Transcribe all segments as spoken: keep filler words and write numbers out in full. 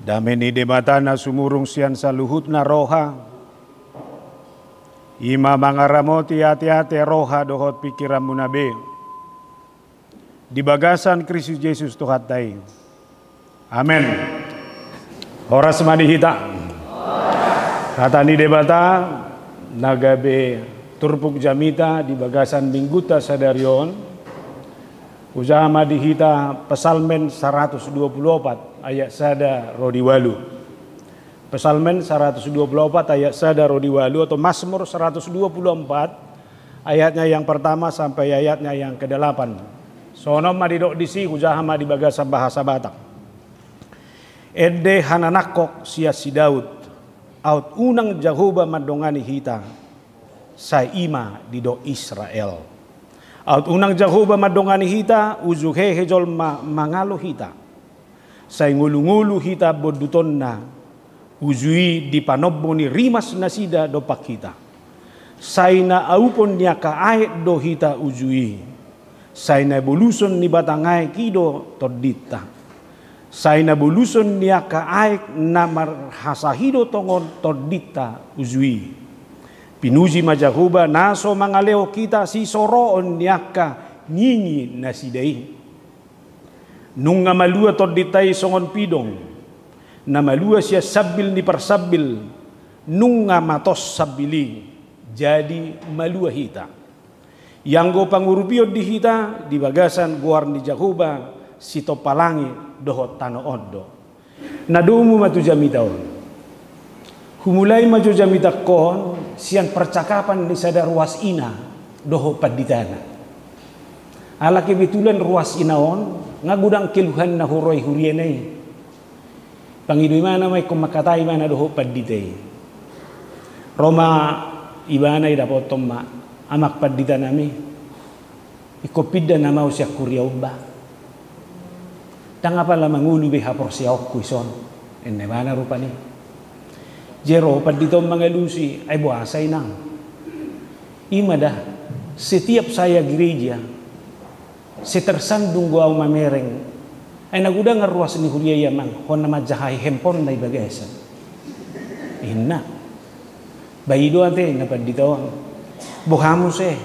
Dame ni Debata na sumurung sian saluhutna roha, i ma mangaramoti ateate, roha dohot pingkiranmuna be di bagasan Kristus Jesus Tuhanta i. Amen. Horas ma di hita. Hata ni Debata na gabe turpuk jamita di bagasan minggunta sadari on, hujaha ma di hita Psalmen saratus dua pulu opat ayat sada ro di ualu. Psalmen saratus dua pulu opat ayat sada ro di ualu, atau Mazmur saratus dua pulu empat, ayatnya yang pertama sampai ayatnya yang kedelapan. Songon on ma didok disi, hujaha ma di bagasan bahasa Batak. Ende hananangkok sian si Daud, aut unang Jahowa mandongani hita, sai i ma didok Israel. Aut unang Jahowa mandongani hita, uju hehe jolma mangalo hita. Sai ngolungolu hita bondutonna, uju i dipanombo ni rimas nasida dompak hita. Sai na aupon ni angka aek do hita uju i. Sai na boluson ni batang aek i do tondinta. Sai na boluson ni angka aek na marhasa i do tongon tondinta uju i. Pinuji ma Jahowa na so mangalehon hita sisoroon ni angka ngingi nasida i. Nunga malua tondinta i songon pidong, na malua sian sambil ni parsambil, nunga matos sambil i, jadi malua hita. Ianggo pangurupion di hita di bagasan goar ni Jahowa, sitompa langit dohot tano on do. Na domu ma tu jamita on. Humulai ma jo jamitangkon sian parcakapan ni sada ruas ina dohot panditana. Ala kebetulan ruas ina on nga godang keluhan na huroha huriana i. Pangido ibana ma ingkon mangkatai ibana dohot pandita i. Ro ma ibana, idapothon ma, "Amang pandita nami, ingkon pinda nama au sian huria on ba. Ndang apala mangolu be haporseaonku ison," ninna ibana rupani. Jero pandita on mangalusi, "Ai boasa inang? I ma da, setiap saya gereja, sai tersandung do au mamereng. Ai na godang ruas ni huria i amang, hona manjaha i handphone na i bagasan," ninna. "Ba i do ate," ninna pandita on. "Boha muse?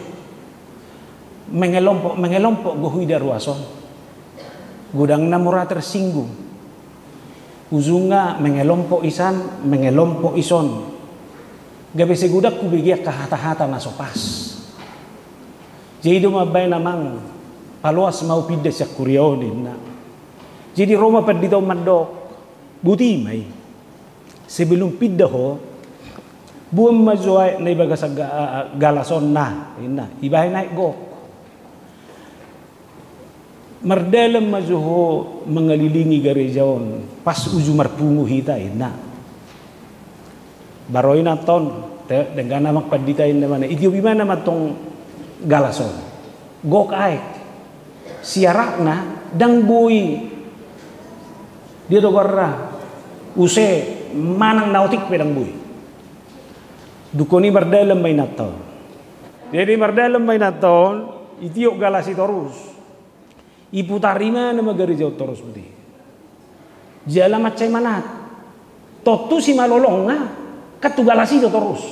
Mengelompok, mengelompok do huida ruas on. Godang na mura tersinggung. Ujungna mengelompok isan, mengelompok ison. Gabe sai godang hubege angka hata-hata na so pas. Jadi i do mambaen amang, paloas ma au pinda sian huria on," ninna. Jadi ro ma pandita on mandok, "Boti ma i. Sebelum pinda ho, boan ma jo aek na i bagasan ga-, galas on na," ninna. Ibaen aek gok. "Mardalan ma jo ho mangalilingi gareja on, pas uju marpungu hita," ninna. "Ba ro inanta on, te, denggan amang pandita," ninna ibana. Itiop ibana ma antong galas on. Gok aek. Siarakna ndang boi. Dia do goarna, use manang na otik pe ndang boi. Dungkon i mardalan ma inanta on. Jadi mardalan ma inanta on, itiop galas i torus. Iputar ibana ma gareja on torus, boti. Jala mansai manat. Tontu simalolongna, kan tu galas i do torus.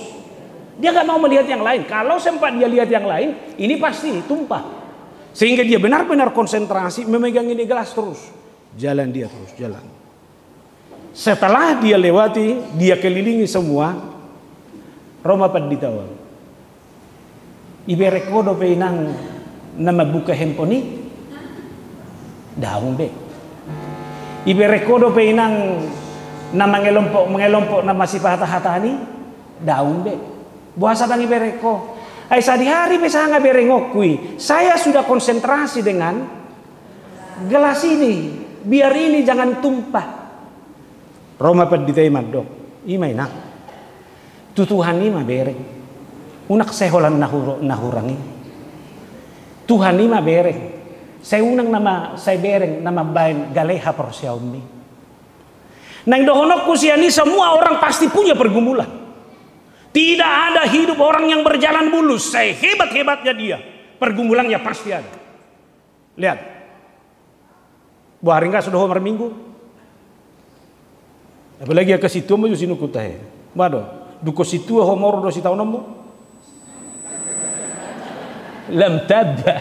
Dia nggak mau melihat yang lain. Kalau sempat dia lihat yang lain, ini pasti tumpah. Sehingga dia benar-benar konsentrasi memegang ini gelas terus. Jalan dia terus, jalan. Setelah dia lewati, dia kelilingi semua, ro ma pandita on. Ibereng ho dope inang na mambuka handphone i? Daong be. Ibereng ho dope inang na mangelompok-mangelompok na masipahata-hataan i? Daong be. Boasa ndang ibereng ho? Ai sadihari pe sanga berengonku i. Saya sudah konsentrasi dengan gelas ini. Biar ini jangan tumpah. Ro ma pandita i mandok, "I ma inang. Tu Tuhan i ma bereng. Unang sai holan na huro-, na hurang i. Tuhan i ma bereng. Sai unang nama, sai bereng na mambaen gale haporseaonmi." Naeng dohononku sian i, semua orang pasti punya pergumulan. Tidak ada hidup orang yang berjalan mulus, sehebat-hebatnya dia, pergumulannya pasti ada. Lihat. Boha, ringgas do ho marminggu? Apalagi angka sintua ma jo sinungkun tahe. Mado, dungkon sintua ho moro do sitaononmu? Lam tamba.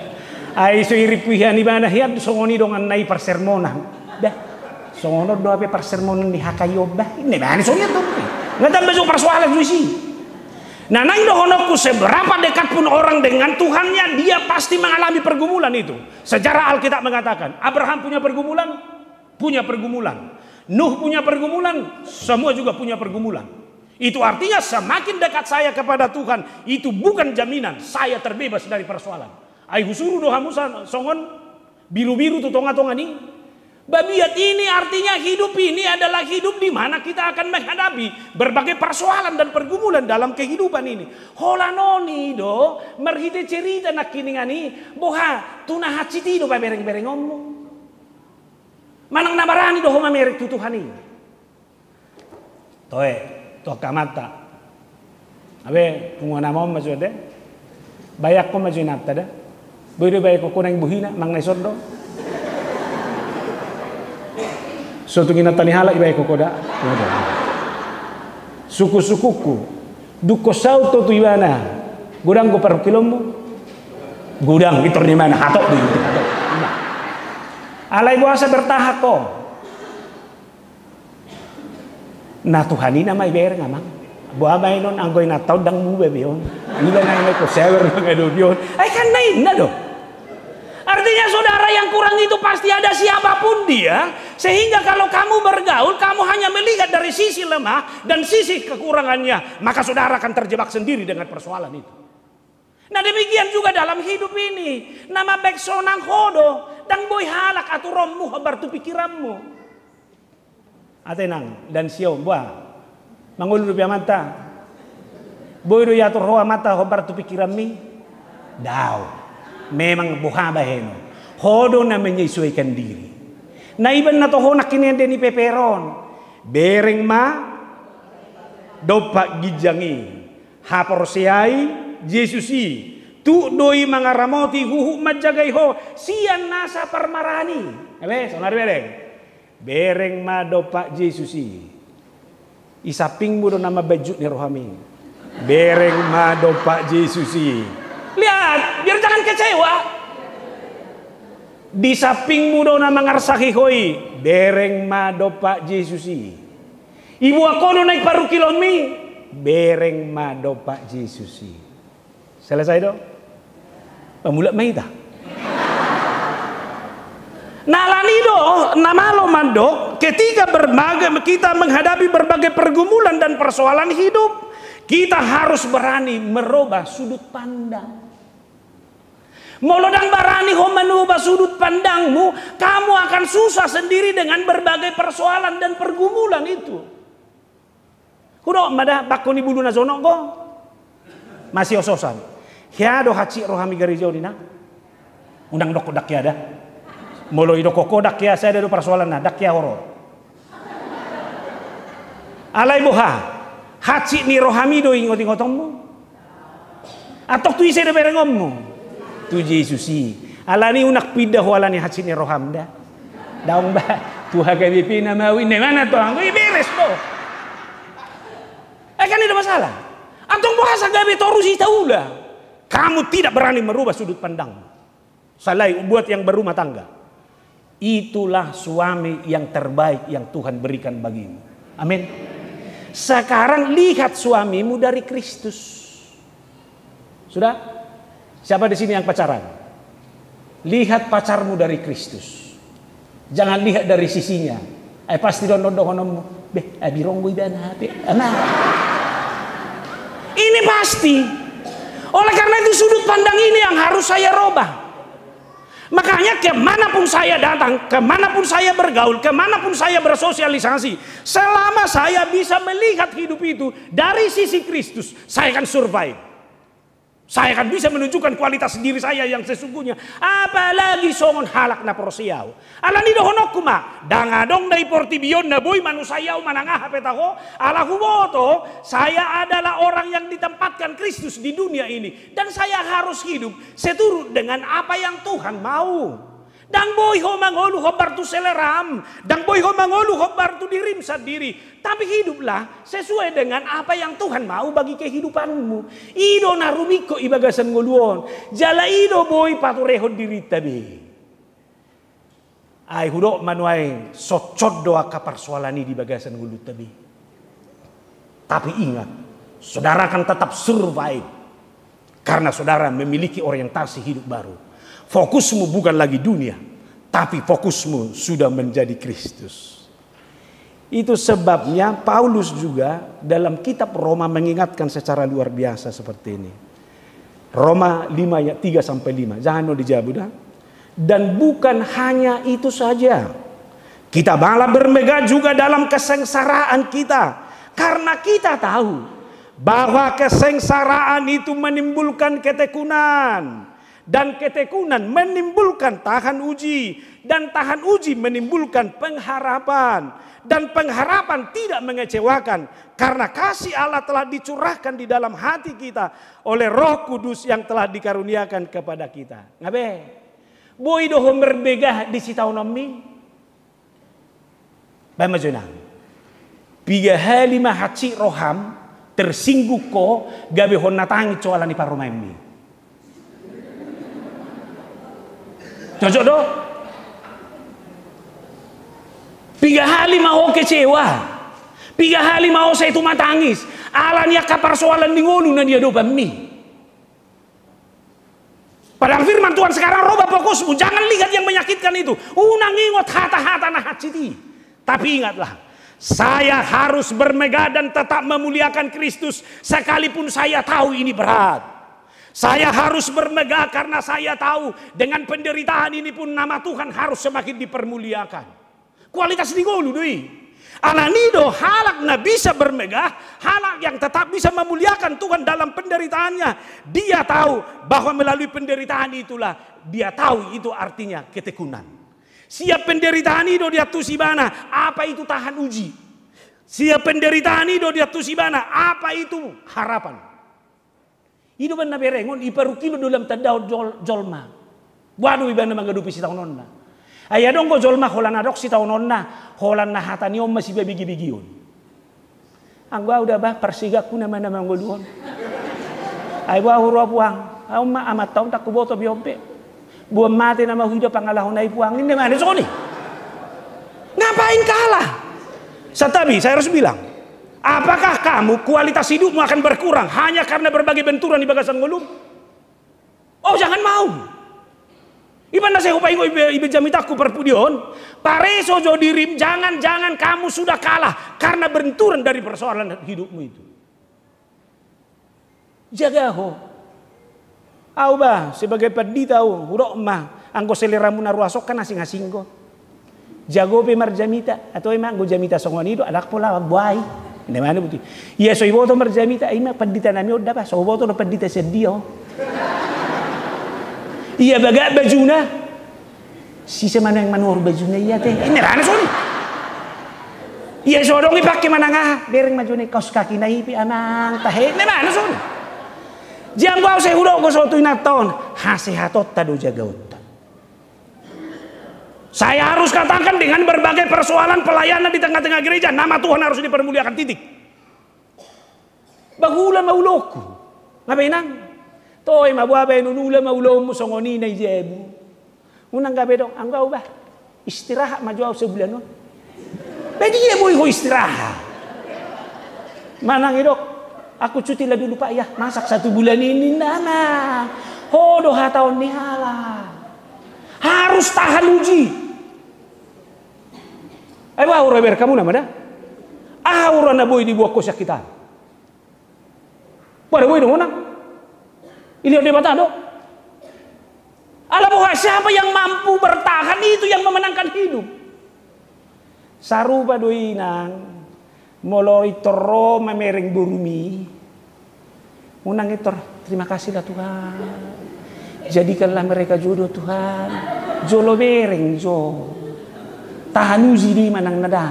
Ai so irimpu hian ibana hian songon i donganna i parsermonan. Bah, songon on do hape parsermonan ni H K I on bah. Inna ibana songon i do. Nga tamba jo parsoalan jo isi. Nah, naeng dohononku, seberapa dekat pun orang dengan Tuhannya, dia pasti mengalami pergumulan itu. Sejarah Alkitab mengatakan, Abraham punya pergumulan, punya pergumulan. Nuh punya pergumulan, semua juga punya pergumulan. Itu artinya semakin dekat saya kepada Tuhan, itu bukan jaminan saya terbebas dari persoalan. Ai husuru do hamu sa-, songon birubiru tu tongatonga ni babiat. Ini artinya hidup ini adalah hidup di mana kita akan menghadapi berbagai persoalan dan pergumulan dalam kehidupan ini. Holan on i do, marhite cerita nangkiningan i, boha, tu na hansit i do paberengberengonmu. Manang na barani do ho mamereng tu Tuhan i. Toe, tu angka amanta. Abe, punguan ama on ma jo da. Bayakkon ma jo inanta da. Boi do bayakkon ho naeng bohina, manang na ison do. So tung inanta ni halak ibayakkon ho da. Sungkunsungkunku. Dungkon saut ho tu ibana. Godang do parungkilonmu. Godang, pintor ni ibana, hatop do i. Alai boasa bertahan ho. Na Tuhan i nama ibereng, amang. Boha ma inon, anggo inanta on ndang muba be on. Iba na inon ko sabar mangadopi on. Ai kan na inna do. Artinya, saudara, yang kurang itu pasti ada siapapun dia, sehingga kalau kamu bergaul, kamu hanya melihat dari sisi lemah dan sisi kekurangannya, maka saudara akan terjebak sendiri dengan persoalan itu. Nah, demikian juga dalam hidup ini. Na mambahen sonang ho do, ndang boi halak aturonmu hombar tu pikiranmu. Ate nang, dan siaon, boha. Mangolu dope amanta. Boi do iatur ho amanta hombar tu pikiranmi? Daong. Memang boha bahenon. Ho do na menyesuaikan diri. Na iba na toho nangkiningan di peperon. Bereng ma dompak ginjang i. Haporseai Jesus i, tuk do i mangaramoti huhut manjagai ho sian nasa parmaraan i. Abe, sonari bereng. Bereng ma dompak Jesus i. I sampingmu do na mambahen jut ni roham i. Bereng ma dompak Jesus i. Lihat, biar jangan kecewa. Di sampingmu do na mangarsahi ho i. Bereng ma dompak Jesus i. Iboan ho do naeng parungkilonmi, bereng ma dompak Jesus i. Selesai do? Pamulak ma hita. Nah, alani do, na malo mandok, ketika berbagai, kita menghadapi berbagai pergumulan dan persoalan hidup, kita harus berani merubah sudut pandang. Molo ndang barani ho manubah sudut pandangmu, kamu akan susah sendiri dengan berbagai persoalan dan pergumulan itu. Hudok ma da, bangko ni bulu na jonok do. Masioshosan. Hea do hansit rohami gareja on, inna. Unang dokkon ndang hea da. Molo idokkon ho ndang hea, sada do parsoalanna, ndang hea horor. Alai boha, hansit ni rohami do ingotingotonmu. Antong tu ise do berengonmu? Tu Jesus i. Alani unang pinda ho alani hansit ni roham da. Daong ba, tu H K B P na mau inna, mana tu anggo i beres do. Eh, kan i do masalah. Antong boasa gabe torus i taula? Kamu tidak berani merubah sudut pandangmu. Salai buat yang berumah tangga. Itulah suami yang terbaik yang Tuhan berikan bagimu. Amin. Sekarang lihat suamimu dari Kristus. Sudah? Siapa di sini yang pacaran? Lihat pacarmu dari Kristus. Jangan lihat dari sisinya. Eh, pasti do dohononmu, beh, eh, bironggo ibana hape. Nah. Ini pasti. Oleh karena itu, sudut pandang ini yang harus saya robah. Makanya, kemanapun saya datang, kemanapun saya bergaul, kemanapun saya bersosialisasi, selama saya bisa melihat hidup itu dari sisi Kristus, saya akan survive. Saya akan bisa menunjukkan kualitas diri saya yang sesungguhnya. Apalagi songon halak na porsea ahu. Alani dohononku ma, ndang adong na di portibi on na boi manusai ahu manang aha pe taho, ala huboto, saya adalah orang yang ditempatkan Kristus di dunia ini. Dan saya harus hidup seturut dengan apa yang Tuhan mau. Ndang boi ho mangolu hombar tu seleram, ndang boi ho mangolu hombar tu dirim sandiri, tapi hiduplah sesuai dengan apa yang Tuhan mau bagi kehidupanmu. I do na rumingkot i bagasan ngolu on, jala i do boi paturehon dirinta be. Ai hudok ma nuaeng, sotsot do angka parsoalan i di bagasan ngolunta be. Tapi ingat, saudara akan tetap survive karena saudara memiliki orientasi hidup baru. Fokusmu bukan lagi dunia, tapi fokusmu sudah menjadi Kristus. Itu sebabnya Paulus juga dalam kitab Roma mengingatkan secara luar biasa seperti ini. Roma lima ayat tiga sampai lima. Jangan mau dijawab, udah. Dan bukan hanya itu saja. Kita malah bermegah juga dalam kesengsaraan kita. Karena kita tahu bahwa kesengsaraan itu menimbulkan ketekunan. Dan ketekunan menimbulkan tahan uji. Dan tahan uji menimbulkan pengharapan. Dan pengharapan tidak mengecewakan. Karena kasih Allah telah dicurahkan di dalam hati kita oleh Roh Kudus yang telah dikaruniakan kepada kita. Nga be? Boi do ho marbegah di sitaononmi? Baen ma jo inang. Piga hali ma hansit roham, tersinggung ho, gabe ho na tangis ho ala ni parumaenmi? Cocok do? Piga hali ma ho kecewa? Piga hali ma ho sai tumatangis ala ni angka parsoalan ni ngolu na niadopanmi? Padahal firman Tuhan sekarang, rubah fokusmu, jangan lihat yang menyakitkan itu. Unang ingot hata-hata na hansit i. Tapi ingatlah, saya harus bermegah dan tetap memuliakan Kristus sekalipun saya tahu ini berat. Saya harus bermegah karena saya tahu dengan penderitaan ini pun nama Tuhan harus semakin dipermuliakan. Kualitas ni ngolu do i. Alani do halak na bisa bermegah, halak yang tetap bisa memuliakan Tuhan dalam penderitaannya. Dia tahu bahwa melalui penderitaan itulah dia tahu itu artinya ketekunan. Siap penderitaan i do diantusi ibana, apa itu tahan uji. Siap penderitaan i do diantusi ibana, apa itu harapan. I do umbahen na berengon, i parungkilon do lam tandaon jol-, jolma. Boha do ibana mangadopi sitaononna. Ai adong do jolma holan adong sitaononna, holan na hata ni on ma sibabege-begeon. Anggo au da bah, parsigakku nama na mangolu on. Ai boha huroha puang, au ma amanta on ndang huboto be on pe. Boan mate nama huida pangalaho na i puang, ninna ma songon i. Ngapain kalah? Santabi, saya harus bilang. Apakah kamu kualitas hidupmu akan berkurang hanya karena berbagai benturan di bagasan ngolum? Oh, jangan mau. Ibana sai hupaingot iba, iba jamitangku parpudi on. Pareso jo dirim, jangan-jangan kamu sudah kalah karena benturan dari persoalan hidupmu itu. Jaga ho. Au bah, sebagai pandita au, hudok ma, anggo seleramu na ruas on kan asing-asing do. Jago pe marjamita, atau emang anggo jamita songon i do, alak pola buai. Ninna ma buti. Ia so iboto marjamita, ima pandita nami on da bah, so huboto do pandita sian dia on. Ia bagak bajuna. Sise manang manuhor bajuna ia te. Ninna ma songon i. Ia so adong i pake manang aha, bereng ma jo ni kaos kaki na i pe amang tahe. Ninna ma songon i. Janggo au sai hudok do so tu inanta on, hasehatonta do jagaonta. Saya harus katakan dengan berbagai persoalan pelayanan di tengah-tengah gereja, nama Tuhan harus dipermuliakan, titik. Bah ula ma ulaonku. Nga be inang? Toe ma boha baenon, ula ma ulaonmu songon i na i jabu. Unang gabe didok, anggo au bah. Istirahat ma jo au sabulan on. Bah dia boi ho istirahat. Manang didok, aku cuti lah dulu pak ya, masa satu bulan ini, ninna. Ho do hata on ni halak. Harus tahan uji. Ai boha huroha bereng hamu nama da? Aha huroha na boi diboan ho sian hita? Boha do boi do ngona? Dilehon Debata do. Ala boha, siapa yang mampu bertahan itu yang memenangkan hidup. Sarupa do inang, molo pintor ro mamereng borumi. Unang pintor, terima kasihlah Tuhan. Jadikanlah mereka jodoh Tuhan. Jolo bereng jo. Tahan uji do i manang na da.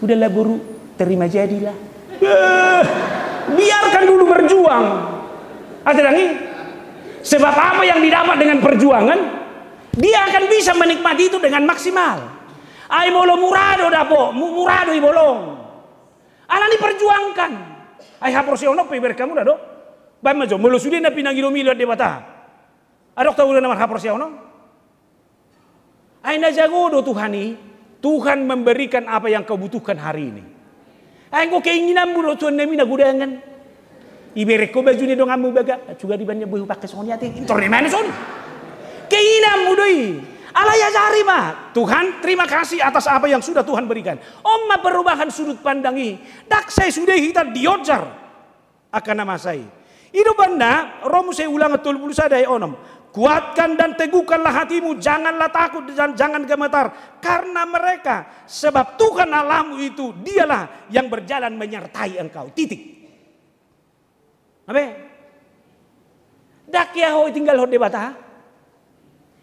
Udahlah boru, terima jadilah. Eh, biarkan dulu berjuang. Ate dang i. Sebab apa yang didapat dengan perjuangan? Dia akan bisa menikmati itu dengan maksimal. Ai molo mura do dapot, mu-, mura do i bolong. Alani perjuangkan. Ai haporseaon on pe ibereng hamu na do. Baen ma jo, molo sude na pinangido-ido Debata. Adong taula na marhaporseaon on. Ai na jago do Tuhan i, Tuhan memberikan apa yang kau butuhkan hari ini. Ai anggo keinginanmu do Tuhan nami na godangan. Ibereng ho baju ni donganmu baga, juga di banyak baju pakai songoni ate. Intor ni mana songoni. Keinginanmu do i. Alai ajari ma. Tuhan, terima kasih atas apa yang sudah Tuhan berikan. On ma perubahan sudut pandang i. Ndang sai sude hita diojar angka na masa i. I do umbahen na ro muse Ulangan tolu pulu sada ayat onom. Kuatkan dan teguhkanlah hatimu, janganlah takut dan jangan gemetar karena mereka, sebab Tuhan Allahmu itu, Dialah yang berjalan menyertai engkau. Titik. Abe? Ndang ia ho ditinggalhon Debata?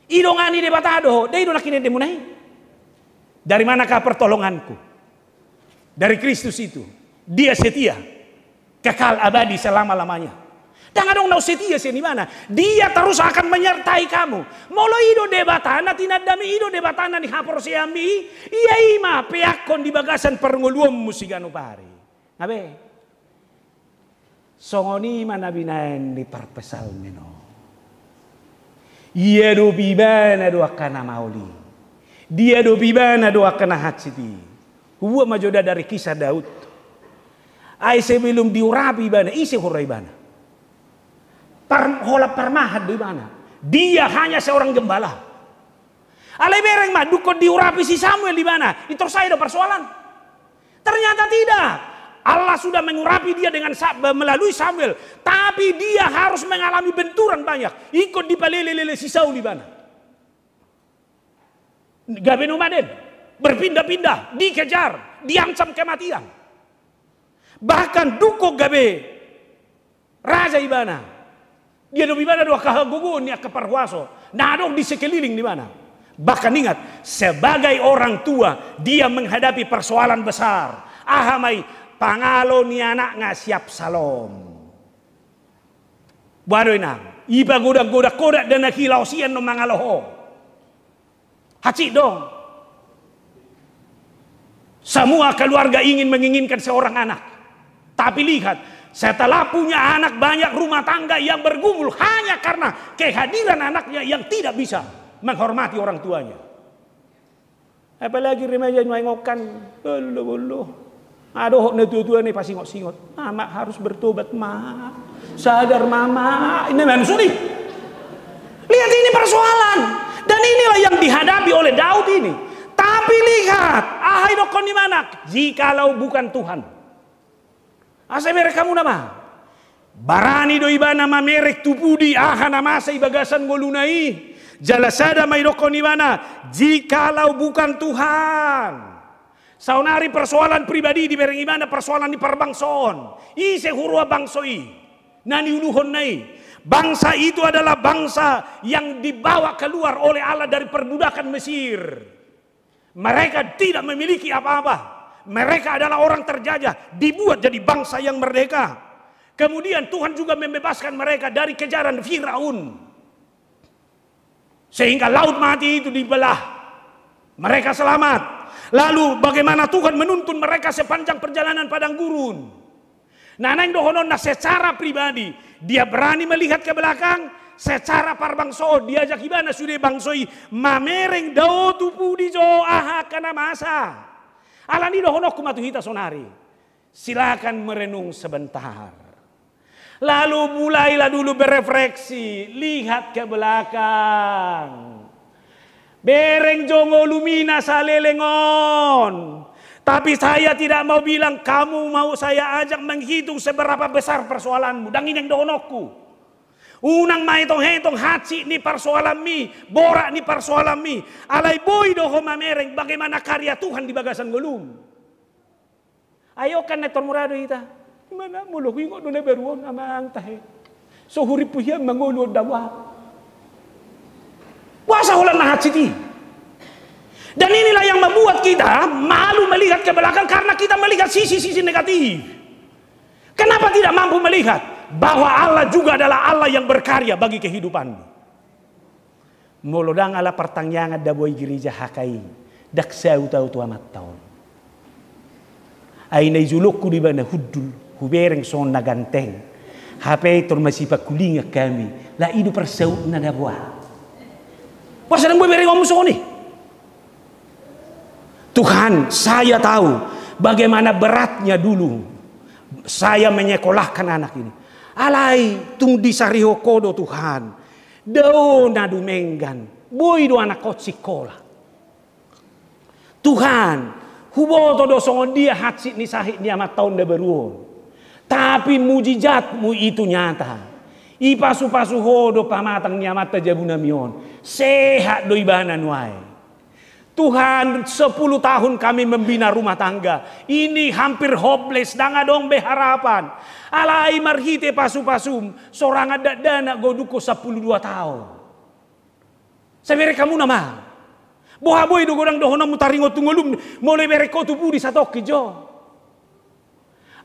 Idongani Debata do ho, ndang i do na kinendemuna i? Dari manakah pertolonganku? Dari Kristus itu. Dia setia, kekal abadi selama-lamanya. Ndang adong na setia sian ibana. Dia terus akan menyertai kamu. Molo i do Debata na tinandami, i do Debata na nihaporseaonmi, ia i ma peakhon di bagasan parngoluonmu siganup ari. Abe? Songon i ma na binaen ni parpsalmen on. Diadopi ibana do angka na maol i. Diadopi ibana do angka na hansit i. Hubuat ma jo da dari kisah Daud. Ai sebelum diurapi ibana, ise huroha ibana? Par-, holan parmahan do ibana. Dia hanya seorang gembala. Alai bereng ma, dungkon diurapi si Samuel ibana, intor sae do persoalan. Ternyata tidak. Allah sudah mengurapi dia dengan sa-, melalui Samuel. Tapi dia harus mengalami benturan banyak. Ingkon dipalele-lele si Saul ibana. Gabe nomaden, berpindah-pindah, dikejar, diancam kematian. Bahkan dungkon gabe raja ibana, diadopi ibana do angka hagogoon ni angka parhuaso na adong di sekeliling ni ibana. Bahkan ingat, sebagai orang tua, dia menghadapi persoalan besar. Aha ma i? Pangalo ni anakna si Absalom. Boha do inang, ipagodang-godang ho da, da na hilaos i annon mangalo ho. Hansit do. Semua keluarga ingin menginginkan seorang anak. Tapi lihat, setelah punya anak banyak, rumah tangga yang bergumul hanya karena kehadiran anaknya yang tidak bisa menghormati orang tuanya. Apalagi remaja nuaeng on kan, bollo, bollo. Adong dohot na tua-tua na pasingot-singot. Mama harus bertobat, Ma. Sadar, Mama. Ini maksudnya. Lihat ini persoalan. Dan inilah yang dihadapi oleh Daud ini. Tapi lihat, aha idokkon ni ibana, jikalau bukan Tuhan. Asa ibereng hamu nama. Barani do ibana mamereng tu pudi aha na masa i bagasan ngoluna i. Jala sada ma idokkon ibana, jikalau bukan Tuhan. Saonari persoalan pribadi dibereng ibana, persoalan ni parbangsoon. Ise huroha bangso i na niuluhonna i? Bangsa itu adalah bangsa yang dibawa keluar oleh Allah dari perbudakan Mesir. Mereka tidak memiliki apa-apa. Mereka adalah orang terjajah, dibuat jadi bangsa yang merdeka. Kemudian Tuhan juga membebaskan mereka dari kejaran Firaun. Sehingga Laut Mati itu dibelah. Mereka selamat. Lalu bagaimana Tuhan menuntun mereka sepanjang perjalanan padang gurun? Nah, naeng dohononna secara pribadi, dia berani melihat ke belakang, secara parbangso, diajak ibana sude bangso i mamereng dao tu pudi jo aha angka na masa. Alani dohononku ma tu hita saonari. Silakan merenung sebentar. Lalu mulailah dulu berefleksi, lihat ke belakang. Bereng jo ngolumi na saleleng on. Tapi saya tidak mau bilang, kamu mau saya ajak menghitung seberapa besar persoalanmu. Ndang i naeng dohononku. Unang maetong-etong hansit ni persoalanmi, borat ni persoalanmi. Alai boi do ho mamereng bagaimana karya Tuhan di bagasan ngolum. Ai on kan na tor mura do hita. Ima na molo huingot do na baru on amang tahe. So hurimpu hian mangolu on dao. Boasa holan na hansit i? Dan inilah yang membuat kita malu melihat ke belakang karena kita melihat sisi-sisi negatif. Kenapa tidak mampu melihat bahwa Allah juga adalah Allah yang berkarya bagi kehidupanmu? Molo ndang ala partangiangan da boi gereja H K I, ndang saut ahu tu amanta on. Ai na ijulokku do ibana hundul, hubereng songon na ganteng. Hape tor masipangkulingan hami, la i do parsautna da boha. Boasa ndang boi berengonmu songon i? Tuhan, saya tahu bagaimana beratnya dulu saya menyekolahkan anak ini. Alai tung disarihon Ho do Tuhan, dao na dumenggan, boi do anak on sikola. Tuhan, huboto do songon dia hansit ni sahit ni amanta on na baru on. Tapi mujizat-Mu itu nyata. Ipasupasu Ho do pamatang ni amanta jabu nami on. Sehat do ibana nuaeng. Tuhan, sepuluh tahun kami membina rumah tangga. Ini hampir hopeless, ndang adong be harapan. Alai marhite pasupasu-M, sorangan dakdanak godung ho sampulu dua taon. Sai bereng hamu nama. Boha boi do godang dohononmu taringot tu ngolum, molo ibereng ho tu pudi satongkin jo.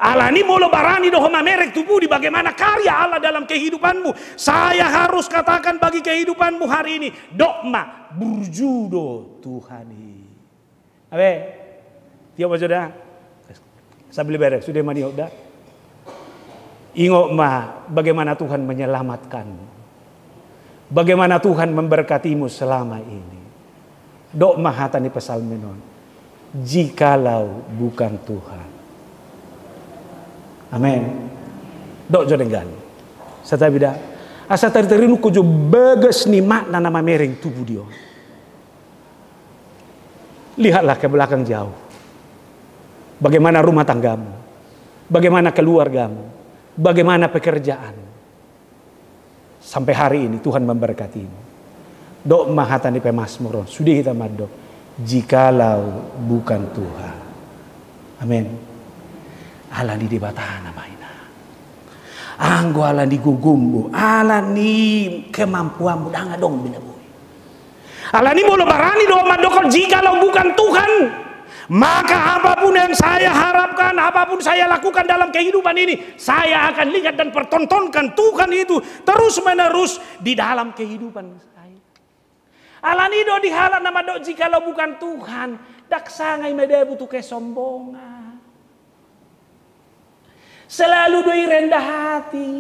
Alani molo barani do ho mamereng tu pudi bagaimana karya Allah dalam kehidupanmu, saya harus katakan bagi kehidupanmu hari ini, dok ma, burju do Tuhan i. Abe, tiop ma jo da. Sambil bereng, sude maniop da. Ingot ma bagaimana Tuhan menyelamatkanmu. Bagaimana Tuhan memberkatimu selama ini. Dok ma hata ni psalmen on. Jikalau bukan Tuhan. Amen. Dok jo denggan. Santabi da. Asa tartaringot ho jo bagas ni makna na mamereng tu pudi on. Lihatlah ke belakang jauh. Bagaimana rumah tanggamu? Bagaimana keluargamu? Bagaimana pekerjaanmu? Sampai hari ini Tuhan memberkatimu. Dok ma hata ni pemazmur on, sude hita mandok, jikalau bukan Tuhan. Amen. Alani Debata nama i na. Anggo alani gogommu, alani kemampuanmu, ndang adong be na boi. Alani molo barani do mandokhon, jikalau bukan Tuhan, maka apapun yang saya harapkan, apapun saya lakukan dalam kehidupan ini, saya akan lihat dan pertontonkan Tuhan itu terus-menerus di dalam kehidupan saya. Alani do di halak na mandok, jikalau bukan Tuhan, ndang sanga i madabu tu kesombongan. Selalu do i rendah hati.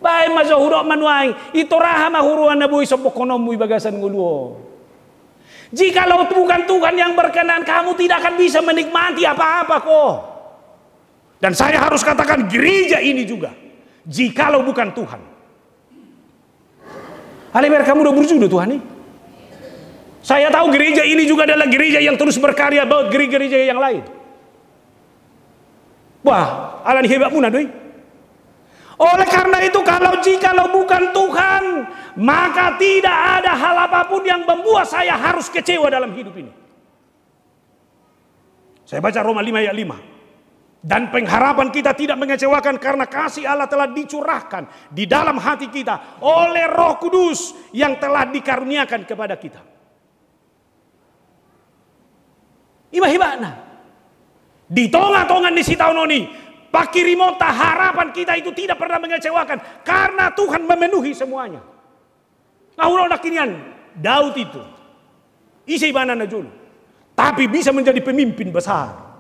Baen ma jo hudok ma nuaeng, i toraha ma huroha na boi sombokhononmu i bagasan ngolu on. Jikalau bukan Tuhan yang berkenan, kamu tidak akan bisa menikmati apa-apa kok. Dan saya harus katakan gereja ini juga, jikalau bukan Tuhan. Alai bereng hamu do burju do Tuhan i. Saya tahu gereja ini juga adalah gereja yang terus berkarya buat gereja-gereja yang lain. Wah, alani hebatmuna do i. Oleh karena itu, kalau jikalau bukan Tuhan, maka tidak ada hal apapun yang membuat saya harus kecewa dalam hidup ini. Saya baca Roma lima ayat lima. Dan pengharapan kita tidak mengecewakan karena kasih Allah telah dicurahkan di dalam hati kita oleh Roh Kudus yang telah dikaruniakan kepada kita. I ma hebatna. Di tonga-tonga ni sitaonon i, pangkirimonta, harapan kita itu tidak pernah mengecewakan karena Tuhan memenuhi semuanya. Nga hudok nangkin, Daud itu, ise ibana na jolo, tapi bisa menjadi pemimpin besar.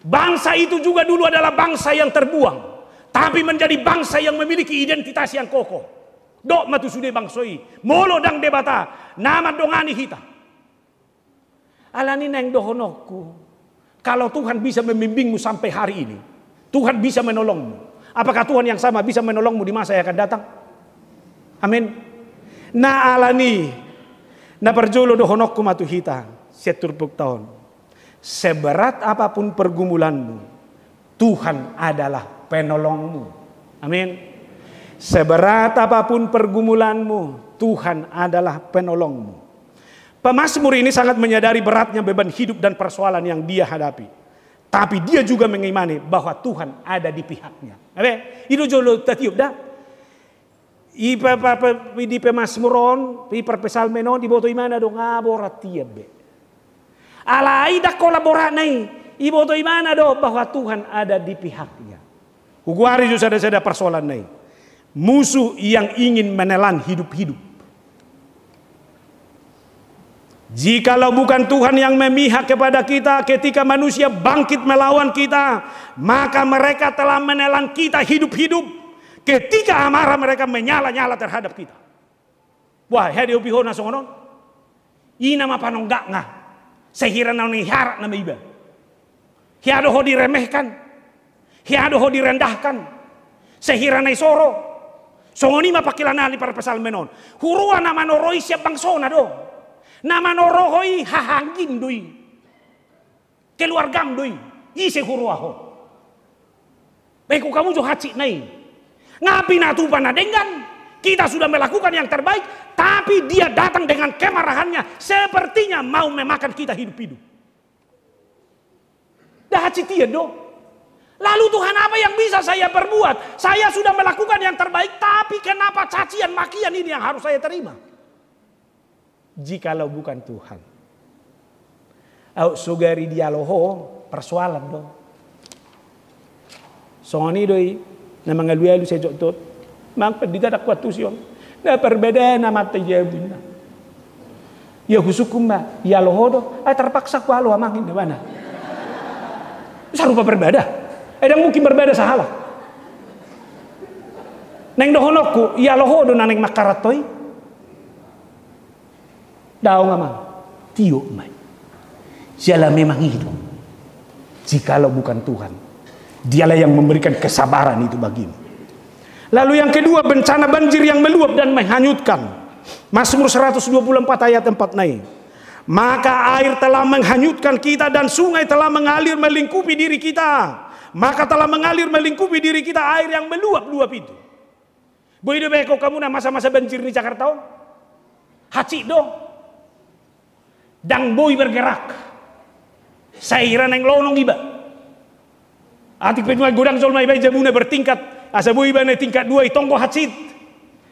Bangsa itu juga dulu adalah bangsa yang terbuang, tapi menjadi bangsa yang memiliki identitas yang kokoh. Dok ma tu sude bangso i, molo ndang Debata na mandongani hita. Alani naeng dohononku, kalau Tuhan bisa membimbingmu sampai hari ini, Tuhan bisa menolongmu. Apakah Tuhan yang sama bisa menolongmu di masa yang akan datang? Amin. Na alani, na parjolo dohononku ma tu hita sian turpukta on. Seberat apapun pergumulanmu, Tuhan adalah penolongmu. Amin. Seberat apapun pergumulanmu, Tuhan adalah penolongmu. Pemazmur ini sangat menyadari beratnya beban hidup dan persoalan yang dia hadapi. Tapi dia juga mengimani bahwa Tuhan ada di pihaknya. Abe, i do jolo tatiop da. I pe, pe, pe, di pemazmur on, i parpsalmen on, diboto imana do nga borat ia be. Alai ndang holan boratna i, iboto imana do bahwa Tuhan ada di pihaknya. Hugoari jo sada-sada parsoalanna i. Musuh yang ingin menelan hidup-hidup. Jikalau bukan Tuhan yang memihak kepada kita ketika manusia bangkit melawan kita, maka mereka telah menelan kita hidup-hidup ketika amarah mereka menyala-nyala terhadap kita. Wah, hea diadopi ho na songon on? I nama panonggak nga. Sehira na niharat nama iba. Hea do ho diremehkan. Hea do ho direndahkan. Sehira na isoro. Songon i ma pangkilalaan ni parpsalmen on. Huroa na manoro i sian bangsona do. Na manoro ho i hahaanggim do i. Keluargam do i. Ise huroa ho? Baen hamu jo hansit na i. Nga pinatupa na denggan. Kita sudah melakukan yang terbaik, tapi dia datang dengan kemarahannya, sepertinya mau memakan kita hidup-hidup. Dah hansit ia do. Lalu Tuhan, apa yang bisa saya perbuat? Saya sudah melakukan yang terbaik, tapi kenapa cacian makian ini yang harus saya terima? Jikalau bukan Tuhan. Au sogari dialo ho, persoalan do. Songon i do i, na mangalualu sai jotjot. Mang pendita, dang huantusi on. Na parbadaan amanta i jabu inna. Ia husungkun ma, ialo ho do, ah, terpaksa hualo amang, inna ibana. Sarupa parbada. Eh, dang mungkin parbada sahalak. Naeng dohononku, ialo ho do na naeng mangkaranto i. Daong amang, tiop ma i. Jala memang i do. Jikalau bukan Tuhan, dialah yang memberikan kesabaran itu bagimu. Lalu yang kedua, bencana banjir yang meluap dan menghanyutkan. Mazmur seratus dua puluh empat ayat empat na i. Maka air telah menghanyutkan kita dan sungai telah mengalir melingkupi diri kita. Maka telah mengalir melingkupi diri kita air yang meluap-luap itu. Boi do baen hamu na masa-masa banjir ni Jakarta on? Hansit do. Dang boi bergerak. Sehira naeng lonong iba. Atik pe nuaeng godang jolma iba i jabuna bertingkat. Asa boi iba na tingkat dua i tonggo hansit.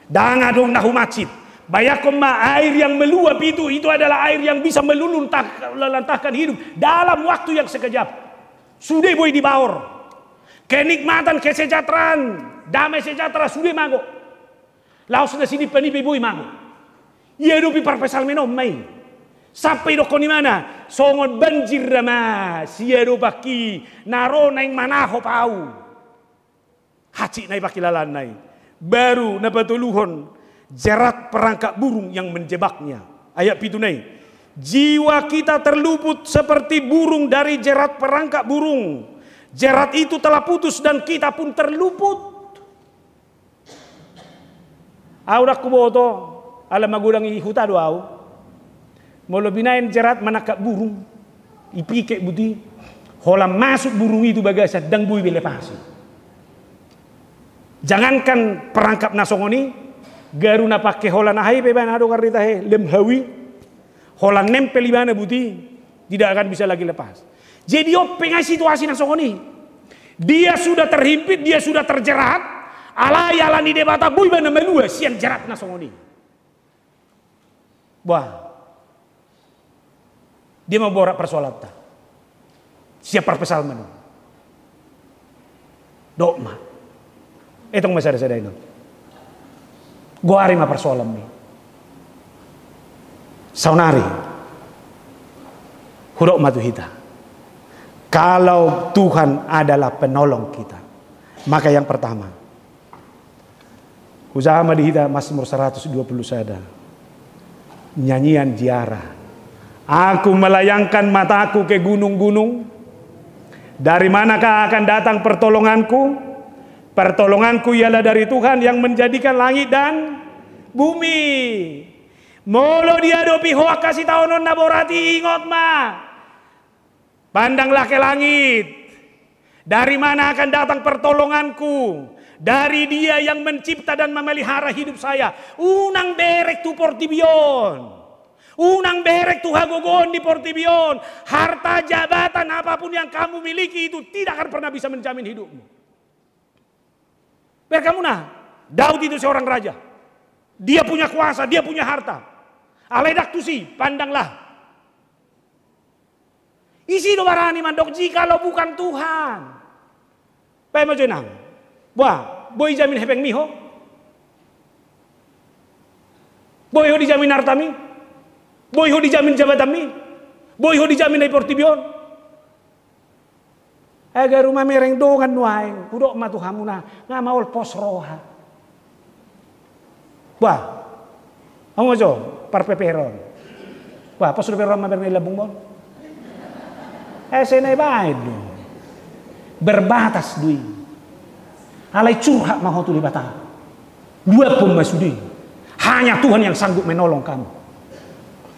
Dang adong na humansit. Bayangkon ma, air yang meluap itu, itu adalah air yang bisa meluluh lantah-, lantahkan hidup dalam waktu yang sekejap. Sude boi dibaor. Kenikmatan, kesejahteraan, damai sejahtera, sude mago. Laos na sinimpan i pe boi mago. Ia dope parpsalmen on ma i. Sampe idokkon ibana, songon banjir ma siadopanki na ro naeng manahop ahu. Hansit na i pangkilalaanna i. Baru na patoluhon, jerat perangkap burung yang menjebaknya. Ayat pitu na i. Jiwa kita terluput seperti burung dari jerat perangkap burung. Jerat itu telah putus dan kita pun terluput. Ahu dang huboto, ala magodang i huta do ahu. Molo binaen jerat manangkap burung, ipiket buti, holan masuk burung i tu bagasan, dang boi be lepas i. Jangankan perangkap na songon i, garu na pake holan aha i pe ibana, adong arta he, lem hau i, holan nempel ibana buti, tidak akan bisa lagi lepas. Jadi on pe nga situasi na songon i. Dia sudah terhimpit, dia sudah terjerat, alai ala ni Debata boi ibana malua sian jerat na songon i. Bah. Dia mamborat persoalanta. Sian parpsalmen on. Dok ma. Etong ma sada-sada i non. Goari ma persoalanmi. Saonari. Hudok ma tu hita. Kalau Tuhan adalah penolong kita, maka yang pertama, hujaha ma di hita Mazmur seratus dua puluh sada. Nyanyian ziarah. Aku melayangkan mataku ke gunung-gunung. Dari manakah akan datang pertolonganku? Pertolonganku ialah dari Tuhan yang menjadikan langit dan bumi. Molo diadopi ho angka sitaonon na borat i, ingot ma. Pandanglah ke langit. Dari mana akan datang pertolonganku? Dari Dia yang mencipta dan memelihara hidup saya. Unang bereng tu portibi on. Unang bereng tu hagogoon di portibi on. Harta, jabatan, apapun yang kamu miliki itu tidak akan pernah bisa menjamin hidupmu. Bereng hamu na, Daud itu seorang raja. Dia punya kuasa, dia punya harta. Alai dang tusi, pandanglah. Ise do barani mandok jikalau bukan Tuhan? Baen ma jo inang. Bah, boi dijamin hepengmi ho? Boi ho dijamin artami? Boi ho dijamin jabatanmi? Boi ho dijamin na di portibi on? Ai garu mamereng dongan nuaeng, hudok ma tu hamuna, nga maol pos roha. Bah, amu jo, parpeperon. Bah, pos do peron mamereng na i lambungmon. Ese na i baen do. Berbatas do i. Alai curhat ma ho tu Debata. Luaphon ma sude. Hanya Tuhan yang sanggup menolong kamu.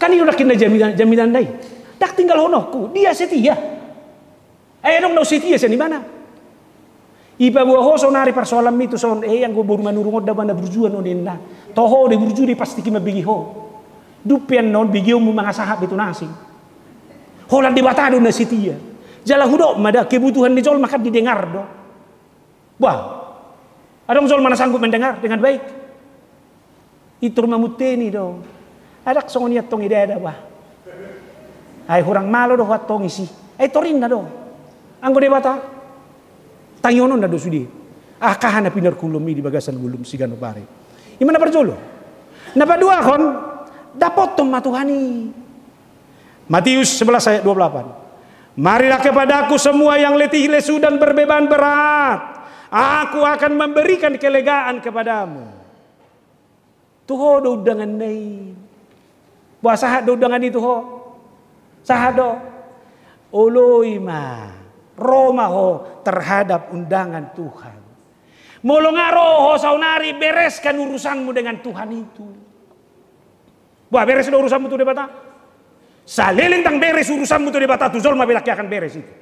Kan i do dangkin na jaminan, jaminan na i. Dang tinggalhononku, dia setia. Eh, adong na setia sian ibana. Ipaboa ho saonari parsoalanmi tu son, eh, anggo boru Manurung on da ba na burju on ninna. Toho do i burju do i pasti mambege ho. Dung pe annon begeonmu mangasahat be tu na asing. Holan Debata do na setia. Jala hudok ma da, kebutuhan ni jolma kan didengar do. Bah, adong jolma na sanggup mendengar dengan baik. Intor mamunteni do. Ai dang songon i antong i dada bah. Ai hurang malo do ho antong isi. Ai torinna do. Anggo Debata. Tangihononna do sude. Angka aha na pinargulumi di bagasan ngolum siganup ari. I ma na parjolo. Na paduahon, dapothon ma Tuhan i. Matius sebelas ayat dua puluh delapan. Marilah kepadaku semua yang letih lesu dan berbeban berat. Aku akan memberikan kelegaan kepadamu. Tu ho do undanganna i. Bah, sahat do undangan i tu ho? Sahat do? Oloi ma. Ro ma ho terhadap undangan Tuhan. Molo nga ro ho saonari, bereskan urusanmu dengan Tuhan itu. Bah, beres do urusanmu tu Debata? Saleleng dang beres urusanmu tu Debata, tu jolma pe dang akan beres itu.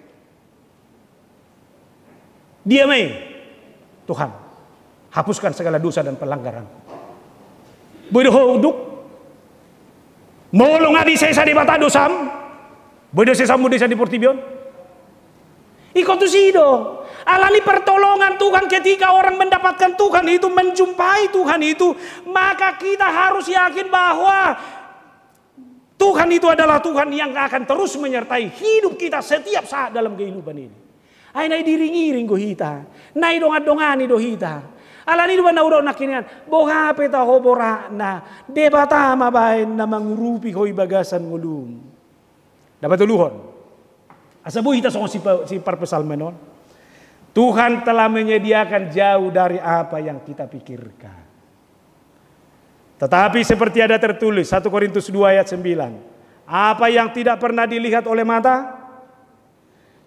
Dia ma i, Tuhan, hapuskan segala dosa dan pelanggaran. Boi do ho unduk? Molo nga disesa Debata dosam, boi do sesamu desa di portibi on? Ingkon tusi do. Alani pertolongan Tuhan, ketika orang mendapatkan Tuhan itu, menjumpai Tuhan itu, maka kita harus yakin bahwa Tuhan itu adalah Tuhan yang akan terus menyertai hidup kita setiap saat dalam kehidupan ini. Ai na i diiring-iring do hita, na i dongan-dongani do hita. Alani do ba na hudok nangkiningan, boha pe taho boratna, Debata ma baen na mangurupi ho i bagasan ngolum. Dapatoluhon. Asa boi hita songon si pa-, si parpsalmen on. Tuhan telah menyediakan jauh dari apa yang kita pikirkan. Tetapi seperti ada tertulis, satu Korintus dua ayat sembilan, apa yang tidak pernah dilihat oleh mata,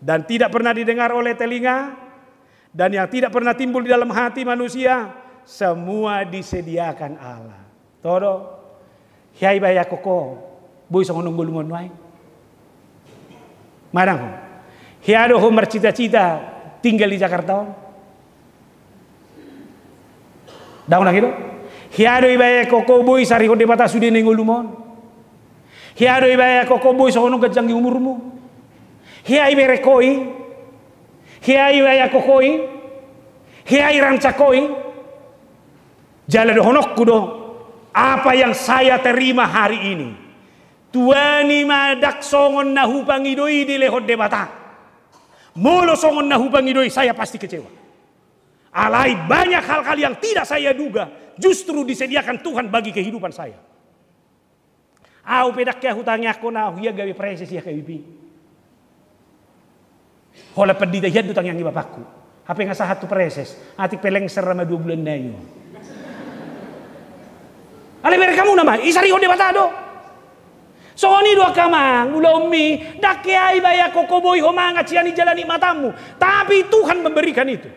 dan tidak pernah didengar oleh telinga, dan yang tidak pernah timbul di dalam hati manusia, semua disediakan Allah. Toho do, hea ibaen ho, boi songon na ngolum on nuaeng? Manang ho, hea do ho marcita-cita tinggal di Jakarta on? Dang, dang i do. Hea do ibaen ho boi sarihon Debata sude na i ngolum on? Hea do ibaen ho boi songon on ganjang ni umurmu? Hea ibereng ho i? Hea ibaen ho i? Hea irancang ho i? Jala dohononku do, apa yang saya terima hari ini, tuani ma dang songon na hupangido i dilehon Debata. Molo songon na hupangido i, saya pasti kecewa. Alai banyak hal-hal yang tidak saya duga justru disediakan Tuhan bagi kehidupan saya. Au pe dang hea hutangiangkon, au hea gabe praeses i, H K B P. Holan pandita hian do tangiang ni bapakku. Hape nga sahat tu praeses, atik pe lengser ma dua bulan nai on. Alai bereng hamu nama i, sarihon Debata do. Songon i do angka amang, ulaonmi, dang hea ibaen ho boi ho mangan sian i jala nikmatanmu. Tapi Tuhan memberikan itu.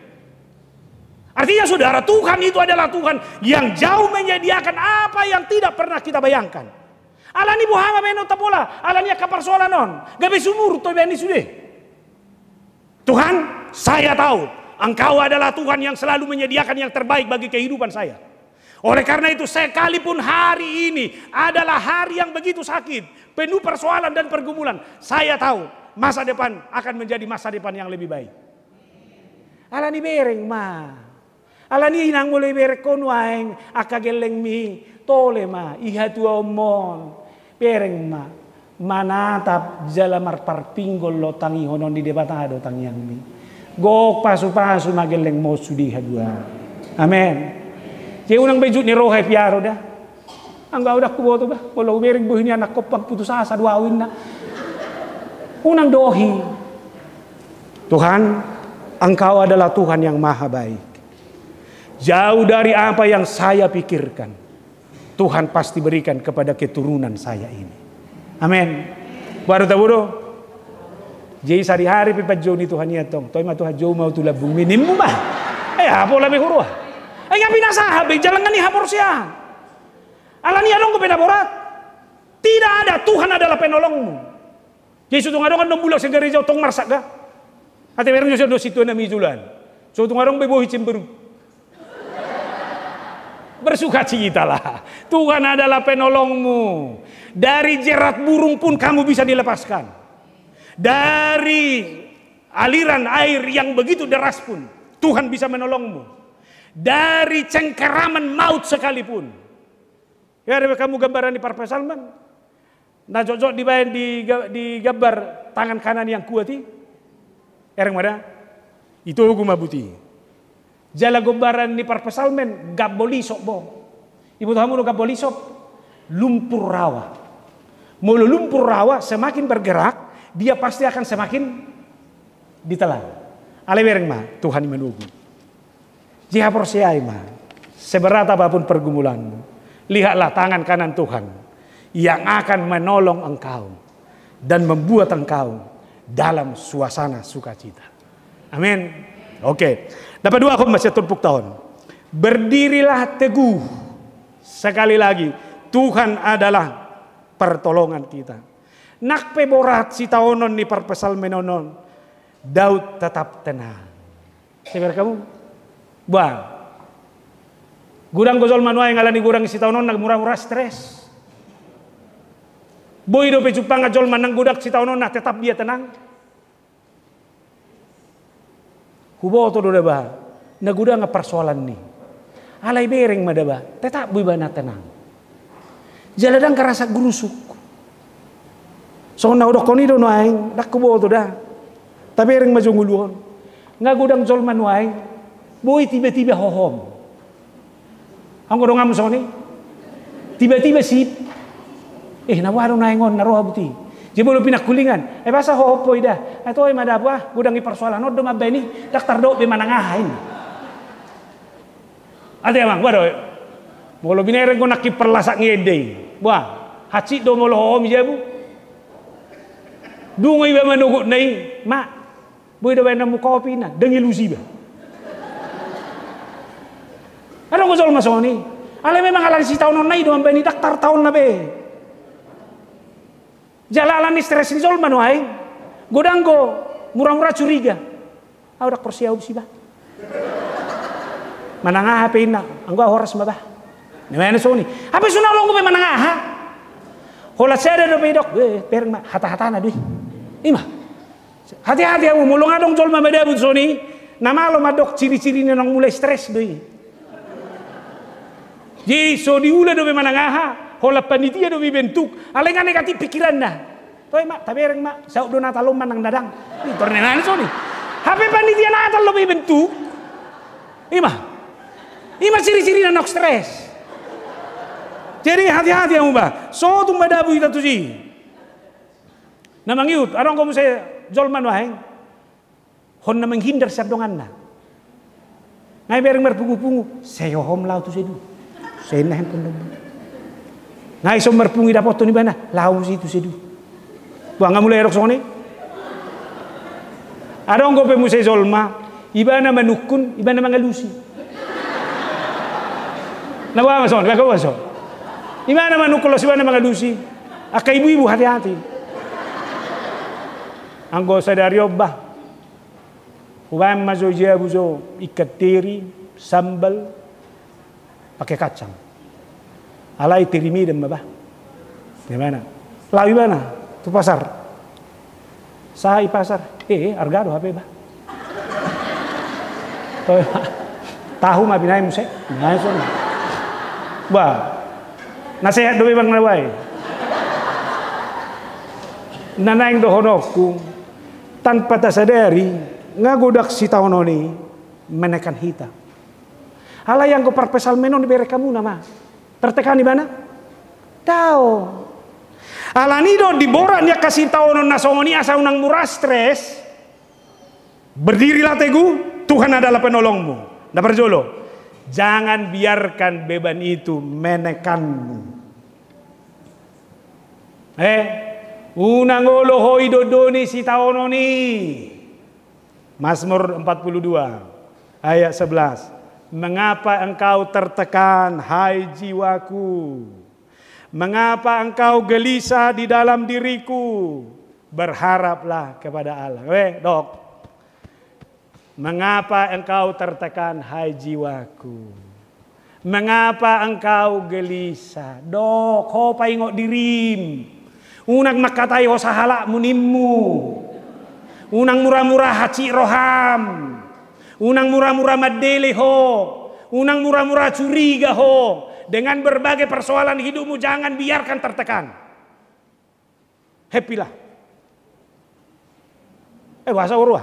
Artinya, saudara, Tuhan itu adalah Tuhan yang jauh menyediakan apa yang tidak pernah kita bayangkan. Alani boha ma baenonta pola, alani angka parsoalan on, gabe sumurut do ibaen i sude. Tuhan, saya tahu Engkau adalah Tuhan yang selalu menyediakan yang terbaik bagi kehidupan saya. Oleh karena itu, sekalipun hari ini adalah hari yang begitu sakit, penuh persoalan dan pergumulan, saya tahu masa depan akan menjadi masa depan yang lebih baik. Alani bereng ma. Alani i, nang molo ibereng ho nuaeng angka gellengmi, tole ma i hatuaonmon. Bereng ma. Manatap jala marparpinggol do tangihonon ni Debata do tangiangmi. Gok pasupasu ma gellengmon sude haduan. Amen. Jadi unang be jut ni roha i piaro da. Anggo au ndang huboto bah, molo hubereng bohi ni anak kompang putus asa do au inna. Unang dohi. Tuhan, Engkau adalah Tuhan yang maha baik. Jauh dari apa yang saya pikirkan. Tuhan pasti berikan kepada keturunan saya ini. Amin. Baru tahu do. Jadi sehari-hari pe panjou ni Tuhan i antong. Toe ma Tuhan, jou ma au tu lambungmi, nimmu ma. Eh, apa labe huroha? Eh, nga pinasahat be, jalankan ni haporseaon. Alani adong dope na borat. Tidak ada, Tuhan adalah penolongmu. Jadi so tung adong annon mulak sian gareja, tong marsak ga. Ate bereng jo do sintua nami joloan. So tung adong be bohi cemberut. Bersukacitalah. Tuhan adalah penolongmu. Dari jerat burung pun kamu bisa dilepaskan. Dari aliran air yang begitu deras pun Tuhan bisa menolongmu. Dari cengkeraman maut sekalipun. Ya, ada kamu gambaran di parpsalmen. Na jotjot dibaen di ga-, di gambar tangan kanan yang kuat i. Bereng ma da. Itogu ma buti. Jala gambaran ni parpsalmen, gambol isop bo. Iboto hamu do gambol isop? Lumpur rawa. Molo lumpur rawa semakin bergerak, dia pasti akan semakin ditelan. Alai bereng ma, Tuhan i manogu. Jadi haporseai ma, seberat apapun pergumulanmu, lihatlah tangan kanan Tuhan yang akan menolong engkau dan membuat engkau dalam suasana sukacita. Amin. Oke. Dapat dua koma satu puktaon. Berdirilah teguh. Sekali lagi, Tuhan adalah pertolongan kita. Nang pe borat sitaonon ni parpsalmen on, Daud tetap tenang. Seber kamu. Bah. Godang do jolma nuaeng alani godang sitaononna mura-mura stres. Boi dope jumpang jolma nang godang sitaononna tetap dia tenang. Huboto do da bah, na godang parsoalan ni. Alai bereng ma da bah, tetap do ibana tenang. Jala ndang ngarasa gurusuk. Songon na hudokkon i do nuaeng, ndang huboto da. Tabereng ma jo ngolu on. Nga godang jolma nuaeng, boi tiba-tiba hohom. Anggo donganmu songon i. Tiba-tiba sip. Eh, na boha do nuaeng on na roha buti. Jadi molo pinangkulingan. Eh, boasa hohom ho i da. Eh, toe ma da bah, godang i parsoalan on do mambaen i. Ndang tardok be manang aha i. Ate amang, boha do. Molo binereng ho nangkin parlasak ni ende i. Boha, hansit do molo hohom i jabu. Dung iba manogot na i, ma. Boi do baen hamu kopi na, ndang i lusi ba. Adong do jolma songon i. Alai memang alani sitaononna i do mambaen i ndang tartaonna be. Jala alani stres ni jolma nuaeng. Godang do mura-mura curiga. Au ndang porsea au disi ba. Manang aha pe inna, anggo au horas ma ba. Nian songon i. Hape so na adong do pe manang aha. Holan sada dope didok, eh, bereng ma hata-hatana do i. Ima. Hati-hati hamu, molo nga adong jolma madabu songon i, na malo mandok ciri-ciri ni naung mulai stres do i. Jadi so diula dope manang aha, holan panitia dope ibentuk, alai nga negatif pikiranna. Toe ma, tabereng ma, saut do Natal on manang na ndang. Pintor nian songon i. Hape panitia Natal dope ibentuk. Ima. Ima ciri-ciri na naung stres. Jadi hati-hati hamu ba. So tung madabu hita tusi. Na mangihut, adong do muse jolma nuaeng. Hon na menghindar sian donganna. Nga ibereng marpungu-pungu, sai hohom laho tu sedu. Sai inna handphone do. Nga ison marpungu idapothon ibana, laho muse i tu sedu. Boha nga mulai adong songon i. Adong dope muse jolma, ibana manungkun, ibana mangalusi. Na boha ma songon, boha ma songon. Ibana manungkun laos ibana mangalusi. Angka ibu-ibu hati-hati. Anggo sadari on bah. Hubaen ma jo jabu jo ikan teri, sambal, pake kacang. Alai teri Medan ma bah. Di mana? Laho ibana tu pasar. Sahat i pasar, eh, arga do hape bah. Tahu ma binaen muse. Nah, songon i. Bah. Nasehat do memang na bae. Na naeng dohononku. Tanpa tasadari, nga godang sitaonon i menekan hita. Alai anggo parpsalmen on ibereng hamuna ma. Tertekan ibana. Daong. Alani do di borat ni angka sitaonon na songon i asa unang mura stres. Berdirilah teguh, Tuhan adalah penolongmu. Na parjolo, jangan biarkan beban itu menekanmu. Eh, unang olo ho idondoni sitaonon i. Mazmur empat puluh dua ayat sebelas. Mengapa engkau tertekan, hai jiwaku? Mengapa engkau gelisah di dalam diriku? Berharaplah kepada Allah. Weh, dok. Mengapa engkau tertekan, hai jiwaku? Mengapa engkau gelisah? Dok, ho paingot dirim. Unang mangkatai ho sahalakmu nimmu. Unang mura-mura hansit roham. Unang mura-mura mandele ho. Unang mura-mura curiga ho. Dengan berbagai persoalan hidupmu, jangan biarkan tertekan. Happy lah. Eh, bahasa urua.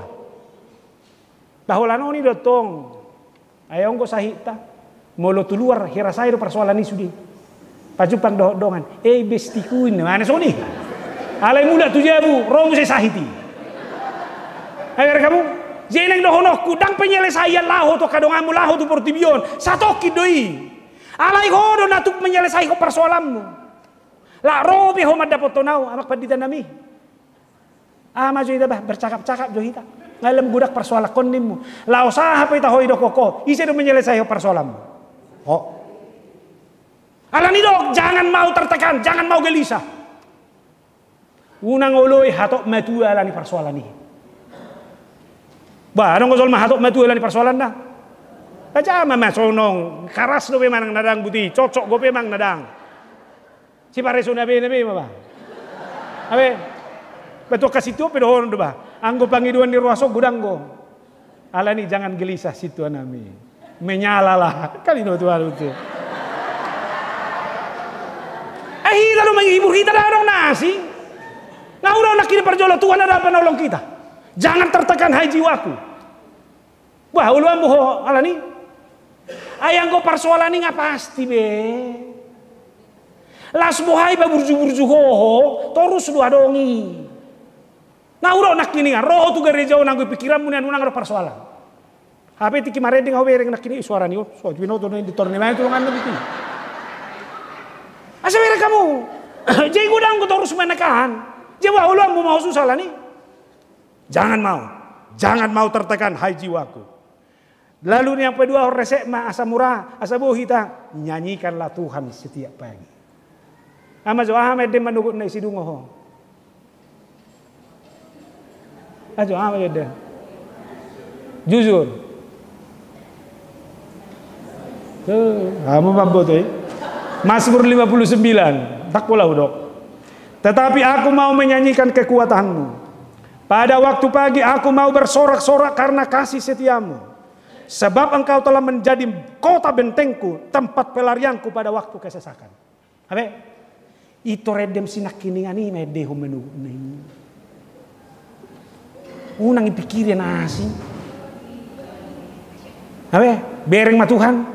Bah, holan on i do tong. Ai anggo sahit ta. Molo tu luar, hira sae do persoalan i sude. Pajumpang dohot dongan. Eh, bestiku, inna. Mana soni? Alai mulak tu jabu, ro muse sahit i. Ai, bereng hamu? Jeneng dohononku, ndang penyelesaian laho tu angka donganmu, laho tu portibi on. Satongkin do i. Alai ho do na tuk menyelesaikan persoalanmu. Lak ro pe ho mandapothon au, Amang Pandita nami. Aha ma jo hita bah, bercakap-cakap jo hita. Nga lam godang persoalanhon nimmu. Laos aha pe hita ho idokkon ho, ise do menyelesaikan persoalanmu? Ho. Alani do, jangan mau tertekan, jangan mau gelisah. Unang oloi hatop matua alani persoalan i. Bah, adong do jolma hatop matua alani persoalan da. Raja ma masonong, karas dope manang na dang buti, cocok dope manang na dang. Sipareso na be, na be ma bah. Abe, batu kasih tu pe dohon do bah. Anggo pangidoan ni ruas on godang do. Alani jangan gelisah sintua nami. Menyalalah. Kan i do Tuhan itu. Eh, hita do menghibur, hita da adong na asing. Nga ura nangkin parjolo, Tuhan adalah penolong kita. Jangan tertekan, hai jiwaku. Bah, oloanmu ho, alani. Ai anggo persoalan i nga pasti be. Las boha i paburju-burju ho, ho, torus do adong i. Nga ura nangkiningan, ro ho tu gareja on anggo i pikiranmu nian unang adong persoalan. Hape tingki marende nga ho bereng nangkiningan, suara ni on, so, binoto na di tor ni main tulungan na bikin. Asa bereng hamu. Jadi godang do torus menekan. Jadi bah, oloanmu ma ho susah alani. Jangan mau. Jangan mau tertekan, hai jiwaku. Lalu yang kedua, resep ma asa mura, asa boi hita, nyanyikanlah Tuhan setiap pagi. Ama jo, aha ma ende manogot na i sidung ho? Ajo, aha ma ende? Jujur. Tuh, kamu mamboto i. Mazmur lima puluh sembilan. Tak pola hudok. Tetapi aku mau menyanyikan kekuatanmu. Pada waktu pagi aku mau bersorak-sorak karena kasih setiamu. Sebab engkau telah menjadi kota bentengku, tempat pelarianku pada waktu kesesakan. Abe, i tor endem sinangkiningan i ma endehon manogot na i. Unang i pikiri na asing. Abe, bereng ma Tuhan.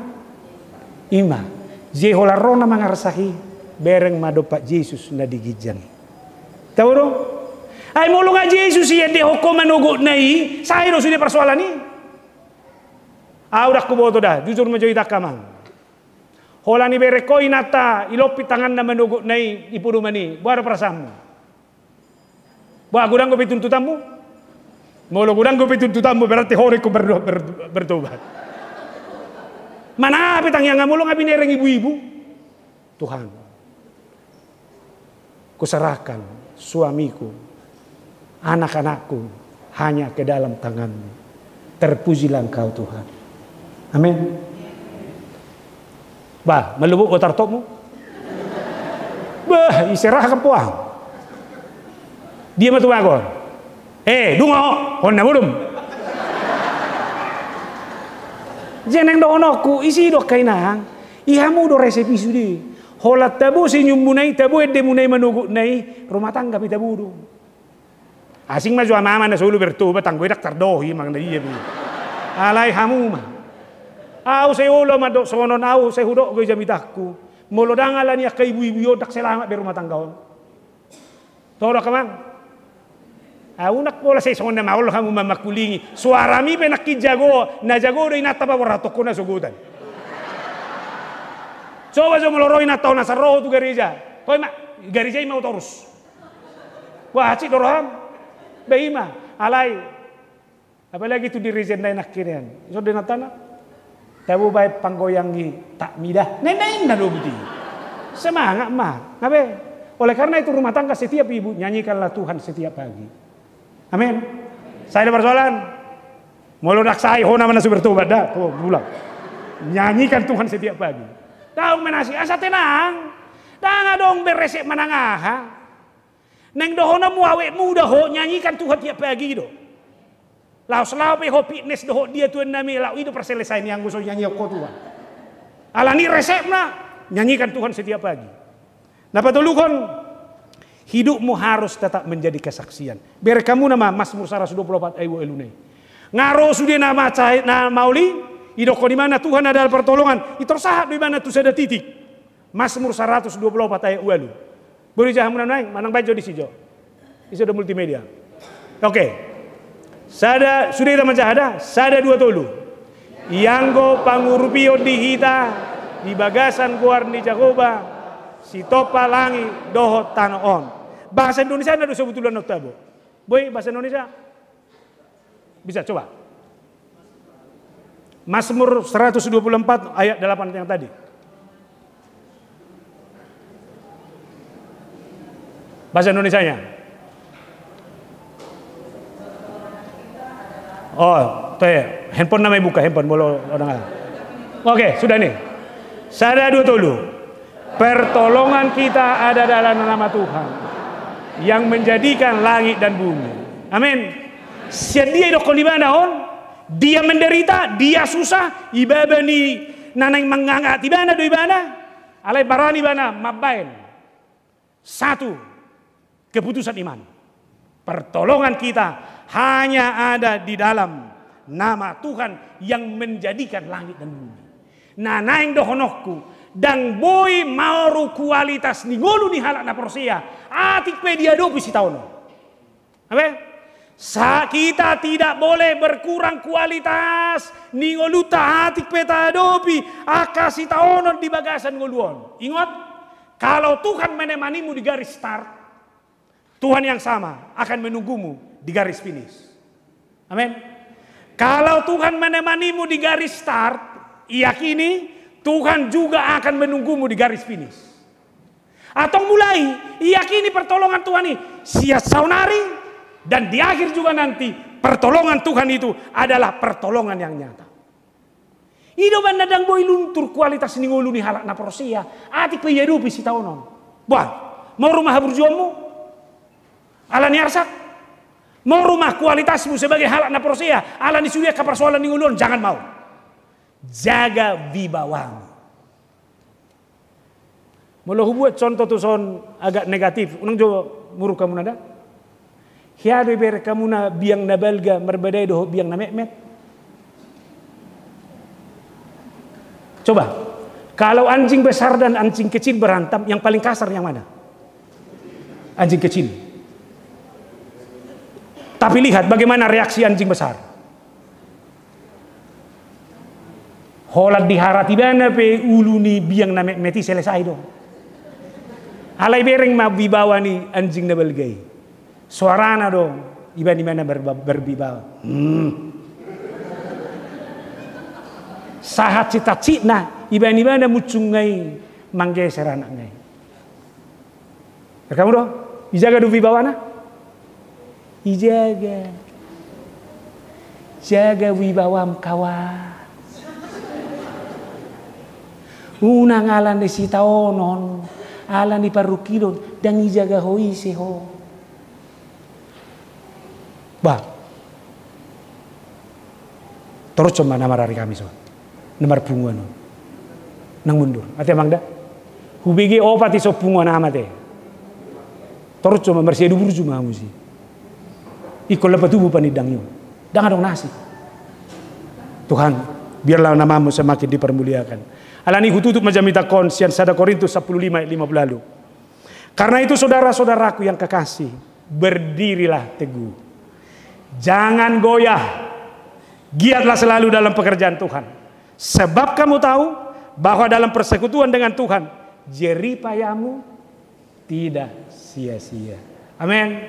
I ma, je holan ro na mangarsak i, bereng ma dompak Jesus na di ginjang i. Tau do? Ai molo nga Jesus i endehon ho manogot na i, sae do sude persoalan i. Au ndang huboto da, jujur ma jo hita angka amang. Holan ibereng ho inanta, ilompit tanganna manogot na i, di podoman i, boha do perasaanmu? Boha, godang dope tuntutanmu? Molo godang dope tuntutanmu, berarti ho do ingkon ber-, ber-, bertobat. Manang aha pe tangiang, nga molo nga binereng ibu-ibu. Tuhan, kuserahkan suamiku, anak-anakku hanya ke dalam tangan-Mu. Terpujilah Engkau, Tuhan. Amin. Bah, malobuk do tartopmu? Bah, iserahkan poang. Dia ma tumagon. Eh, dungo, honna bodom. Jeneng dohononku, isi do angka inang. I hamu do resep i sude. Holan tabo senyummuna i, tabo endemuna i, manogot na i, rumah tangga pe tabo do. Asing ma jo amang na solu bertobat, anggo i ndang tardohi, manang na dia pe. Alai hamu ma. Au sai olo mandok songon on, au sai hudok do jamitangku. Molo ndang ala ni angka ibu-ibu i, ndang selamat be rumah tangga on. Toho do, amang? Au nang pola sai songon na maol hamu mamangkulingi. Suarami pe nangkin jago, na jago do inanta paborhathon ho na sogotan. Coba jo molo ro inanta on asa ro ho tu gareja. Toe ma, gareja i ma ho torus. Wah, hansit do roham. Ba i ma, alai. Apalagi tu dirijenna i nangkin an. Ison do inantana. Tabo baen panggoyang i, tak mida. Ninna, ninna do buti. Semangat ma. Nga be. Oleh karena itu rumah tangga setiap ibu, nyanyikanlah Tuhan setiap pagi. Amin. Sai do persoalan. Molo ndang sai, ho nama na so bertobat da. Ho, ulang. Nyanyikan Tuhan setiap pagi. Daong menasi, asa tenang. Ndang adong be resep manang aha. Naeng dohononmu awet muda ho, nyanyikan Tuhan tiap pagi do. Laos laho pe ho fitness dohot dia, Tuhan nami, laho i do perselesaian i anggo so nyanyihon ho Tuhan. Alani resepna, nyanyikan Tuhan setiap pagi. Na patoluhon, hidupmu harus tetap menjadi kesaksian. Bereng hamu nama Mazmur saratus dua puluh opat ayat ualu na i. Nga ro sude na maca-, na maol i, idokkon ibana Tuhan adalah pertolongan. Itor sahat do ibana tu sada titik. Mazmur saratus dua puluh opat ayat ualu. Boi dijaha hamu na nuaeng, manang baen jo disi jo. Ison do multimedia. Oke. Sada, sude hita manjaha da, sada dua tolu. Ianggo pangurupion di hita di bagasan goar ni Jahowa, sitompa langit dohot tano on. Bahasa Indonesiana do sebetulna on, tabo. Boi bahasa Indonesia? Bisa, coba. Mazmur seratus dua puluh empat ayat delapan yang tadi. Bahasa Indonesianya. Oh, toe, handphone nama buka, handphone, bolo orang. Oke, sudah nih. Sada, dua, tolu. Pertolongan kita ada dalam nama Tuhan yang menjadikan langit dan bumi. Amin. Sian dia idokkon ibana on, dia menderita, dia susah, ibaba ni na naeng mangangat ibana do ibana, alai barani ibana mambaen satu keputusan iman. Pertolongan kita hanya ada di dalam nama Tuhan yang menjadikan langit dan bumi. Na naeng dohononku, ndang boi maoru kualitas ni ngolu ni halak na porsea, atik pe diadopi sitaonon. Ape? Sa-, kita tidak boleh berkurang kualitas ni ngolunta atik pe taadopi angka sitaonon di bagasan ngolu on. Ingot, kalau Tuhan menemanimu di garis start, Tuhan yang sama akan menunggumu di garis finish. Amin. Kalau Tuhan menemanimu di garis start, yakini Tuhan juga akan menunggumu di garis finish. Antong mulai, yakini pertolongan Tuhan ini sian saonari dan di akhir juga nanti pertolongan Tuhan itu adalah pertolongan yang nyata. I do umbahen na ndang boi luntur kualitas ni ngolu ni halak na porsea, atik pe diadopi sitaonon. Bah, maoru ma haburjuonmu? Ala ni arsak? Maoru ma kualitasmu sebagai halak na porsea, ala ni sude angka persoalan ni ngolu on? Jangan maoru. Jaga wibawamu. Molo hubuat contoh tu son agak negatif, unang jo muruk hamu na da. Hea do ibereng hamu na biang na balga marbadai dohot biang na metmet? Coba, kalau anjing besar dan anjing kecil berantem, yang paling kasar yang mana? Anjing kecil. Tapi lihat bagaimana reaksi anjing besar. Holan diharat ibana pe ulu ni biang na metmet i, selesai do. Alai bereng ma wibawa ni anjing na balga i. Soarana do, ibana, ibana berba-, berwibawa. Hmm. Sahat sitansitna, ibana, ibana muncung nga i manggeser anak nga i. Bereng hamu do, dijaga do wibawana? Dijaga. Jaga wibawam, kawan. Unang ala ni sitaonon, ala ni parungkilon, ndang dijaga ho ise ho. Bah. Torushon ma na marari Kamis on. Na marpunguan on. Nang mundur. Ate amang da. Hubege opat i so punguan amat e. Torushon ma, marsiadu burju ma hamu si. Ingkon lam patubu panindang i on. Ndang adong na asing. Tuhan, Biarlah namamu semakin dipermuliakan. Alani i hututup ma jamita on sian sada Korintus sampulu lima ayat lima pulu ualu. Karena itu, saudara-saudaraku yang kekasih, berdirilah teguh. Jangan goyah. Giatlah selalu dalam pekerjaan Tuhan. Sebab kamu tahu bahwa dalam persekutuan dengan Tuhan, jerih payahmu tidak sia-sia. Amin.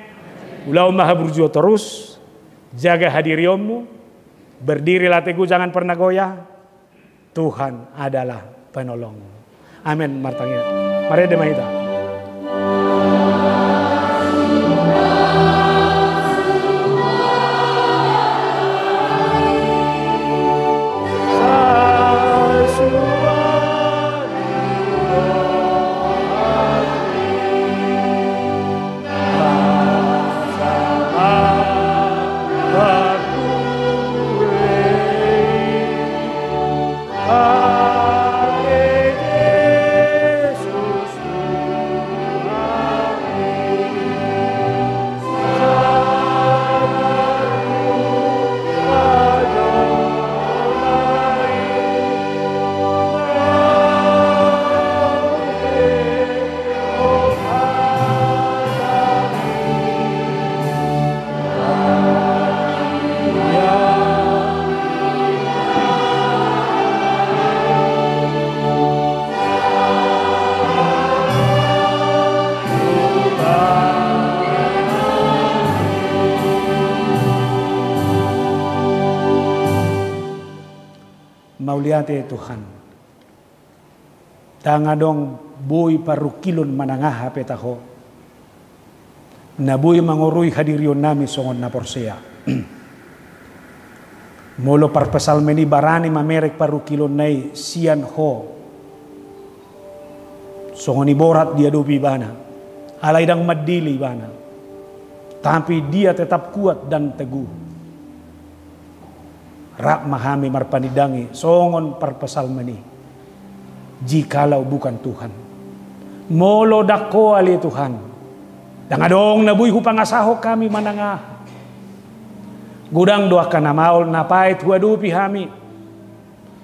Ulaon ma haburjuon torus, jaga hadirionmu, berdirilah teguh, jangan pernah goyah. Tuhan adalah penolongmu. Amin. Martangiang. Marende ma hita. Mauliate Tuhan. Ndang adong boi parungkilon manang aha pe taho na boi mangorui hadirionnami songon na porsea. Molo parpsalmen i barani mamereng parungkilonna i sian Ho, songon i borat diadopi ibana, alai ndang mandele ibana, tapi dia tetap kuat dan teguh. Rap ma hami marpanindangi songon parpsalmen i. Jikalau bukan Tuhan. Molo ndang Ho ale Tuhan, ndang adong na boi hupangasahon hami manang aha. Godang do angka na maol na paet huadopi hami.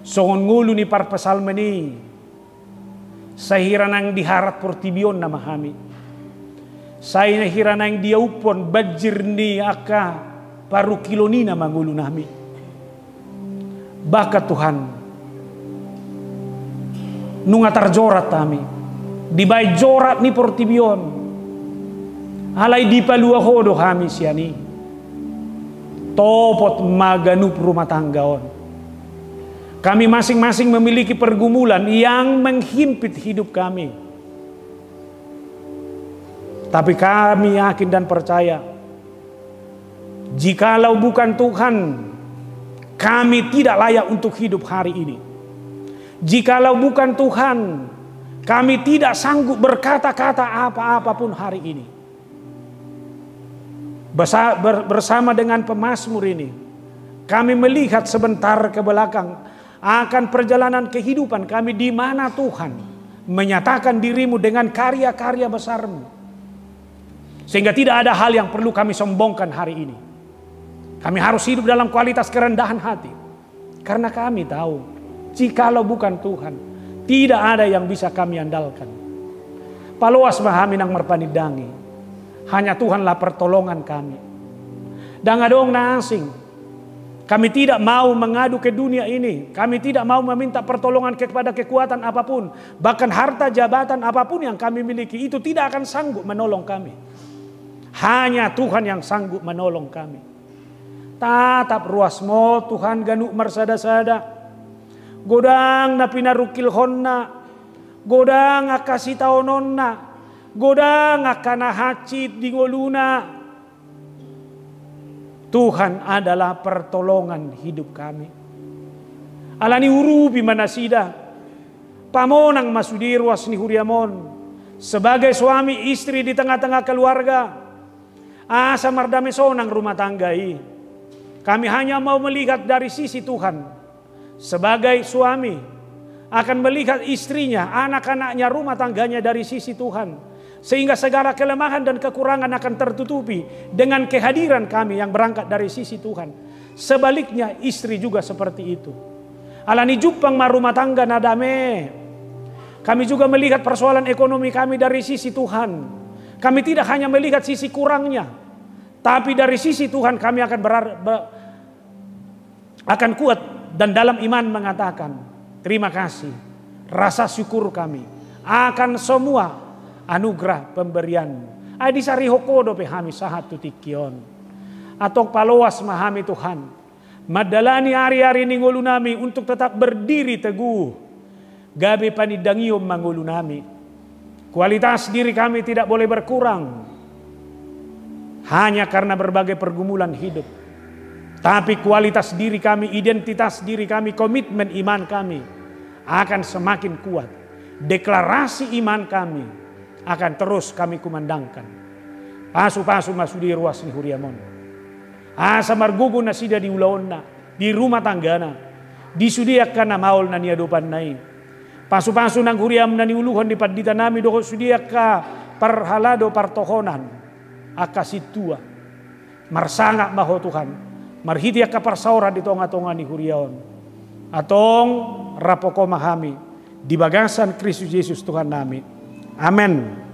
Songon ngolu ni parpsalmen i. Sai hira naeng diharat portibi on nama hami. Sai hira naeng diauphon banjir ni angka parungkilon i nama ngolunami. Bahkan Tuhan, nunga tarjorat hami, dibaen jorat ni portibi on. Alai dipalua Ho do hami sian i. Topot ma ganup rumah tangga on. Kami masing-masing memiliki pergumulan yang menghimpit hidup kami. Tapi kami yakin dan percaya, jikalau bukan Tuhan, kami tidak layak untuk hidup hari ini. Jikalau bukan Tuhan, kami tidak sanggup berkata-kata apa-apa pun hari ini. Besa-, ber-, bersama dengan pemazmur ini, kami melihat sebentar ke belakang akan perjalanan kehidupan kami, di mana Tuhan menyatakan dirimu dengan karya-karya besarmu. Sehingga tidak ada hal yang perlu kami sombongkan hari ini. Kami harus hidup dalam kualitas kerendahan hati. Karena kami tahu, jikalau bukan Tuhan, tidak ada yang bisa kami andalkan. Paloas ma hami nang marpanindangi. Hanya Tuhanlah pertolongan kami. Ndang adong na asing. Kami tidak mau mengadu ke dunia ini. Kami tidak mau meminta pertolongan kepada kekuatan apapun. Bahkan harta jabatan apapun yang kami miliki, itu tidak akan sanggup menolong kami. Hanya Tuhan yang sanggup menolong kami. Tatap ruasmu Tuhan ganup marsada-sada. Godang na pinarungkilhonna, godang angka sitaononna, godang angka na hansit di ngoluna. Tuhan adalah pertolongan hidup kami. Alani urupi ma nasida. Pamonang ma sude ruas ni huriam on. Sebagai suami istri di tengah-tengah keluarga, asa mardame sonang rumah tangga i. Kami hanya mau melihat dari sisi Tuhan. Sebagai suami, akan melihat istrinya, anak-anaknya, rumah tangganya dari sisi Tuhan. Sehingga segala kelemahan dan kekurangan akan tertutupi dengan kehadiran kami yang berangkat dari sisi Tuhan. Sebaliknya, istri juga seperti itu. Alani jumpang ma rumah tangga na dame. Kami juga melihat persoalan ekonomi kami dari sisi Tuhan. Kami tidak hanya melihat sisi kurangnya, tapi dari sisi Tuhan kami akan berar-, be-, akan kuat dan dalam iman mengatakan, "Terima kasih, rasa syukur kami akan semua anugerah pemberian-Mu." Ai disarihon Ho dope hami sahat tu tingki on. Antong paloas ma hami Tuhan, mandalani ari-ari ni ngolunami untuk tetap berdiri teguh, gabe panindangion ma ngolunami. Kualitas diri kami tidak boleh berkurang hanya karena berbagai pergumulan hidup. Tapi kualitas diri kami, identitas diri kami, komitmen iman kami akan semakin kuat. Deklarasi iman kami akan terus kami kumandangkan. Pasu-pasu ma sude ruas ni huria-Mu on. Asa margogo nasida di ulaonna, di rumah tanggana, di sude angka na maol na niadopanna i. Pasu-pasu nang huria-Mu na niuluhon di pandita nami dohot sude angka parhalado partohonan, angka sintua. Marsangap ma Ho Tuhan, marhite angka parsaoran di tonga-tonga ni huria on. Antong rap Ho ma hami di bagasan Kristus Jesus Tuhan nami. Amen.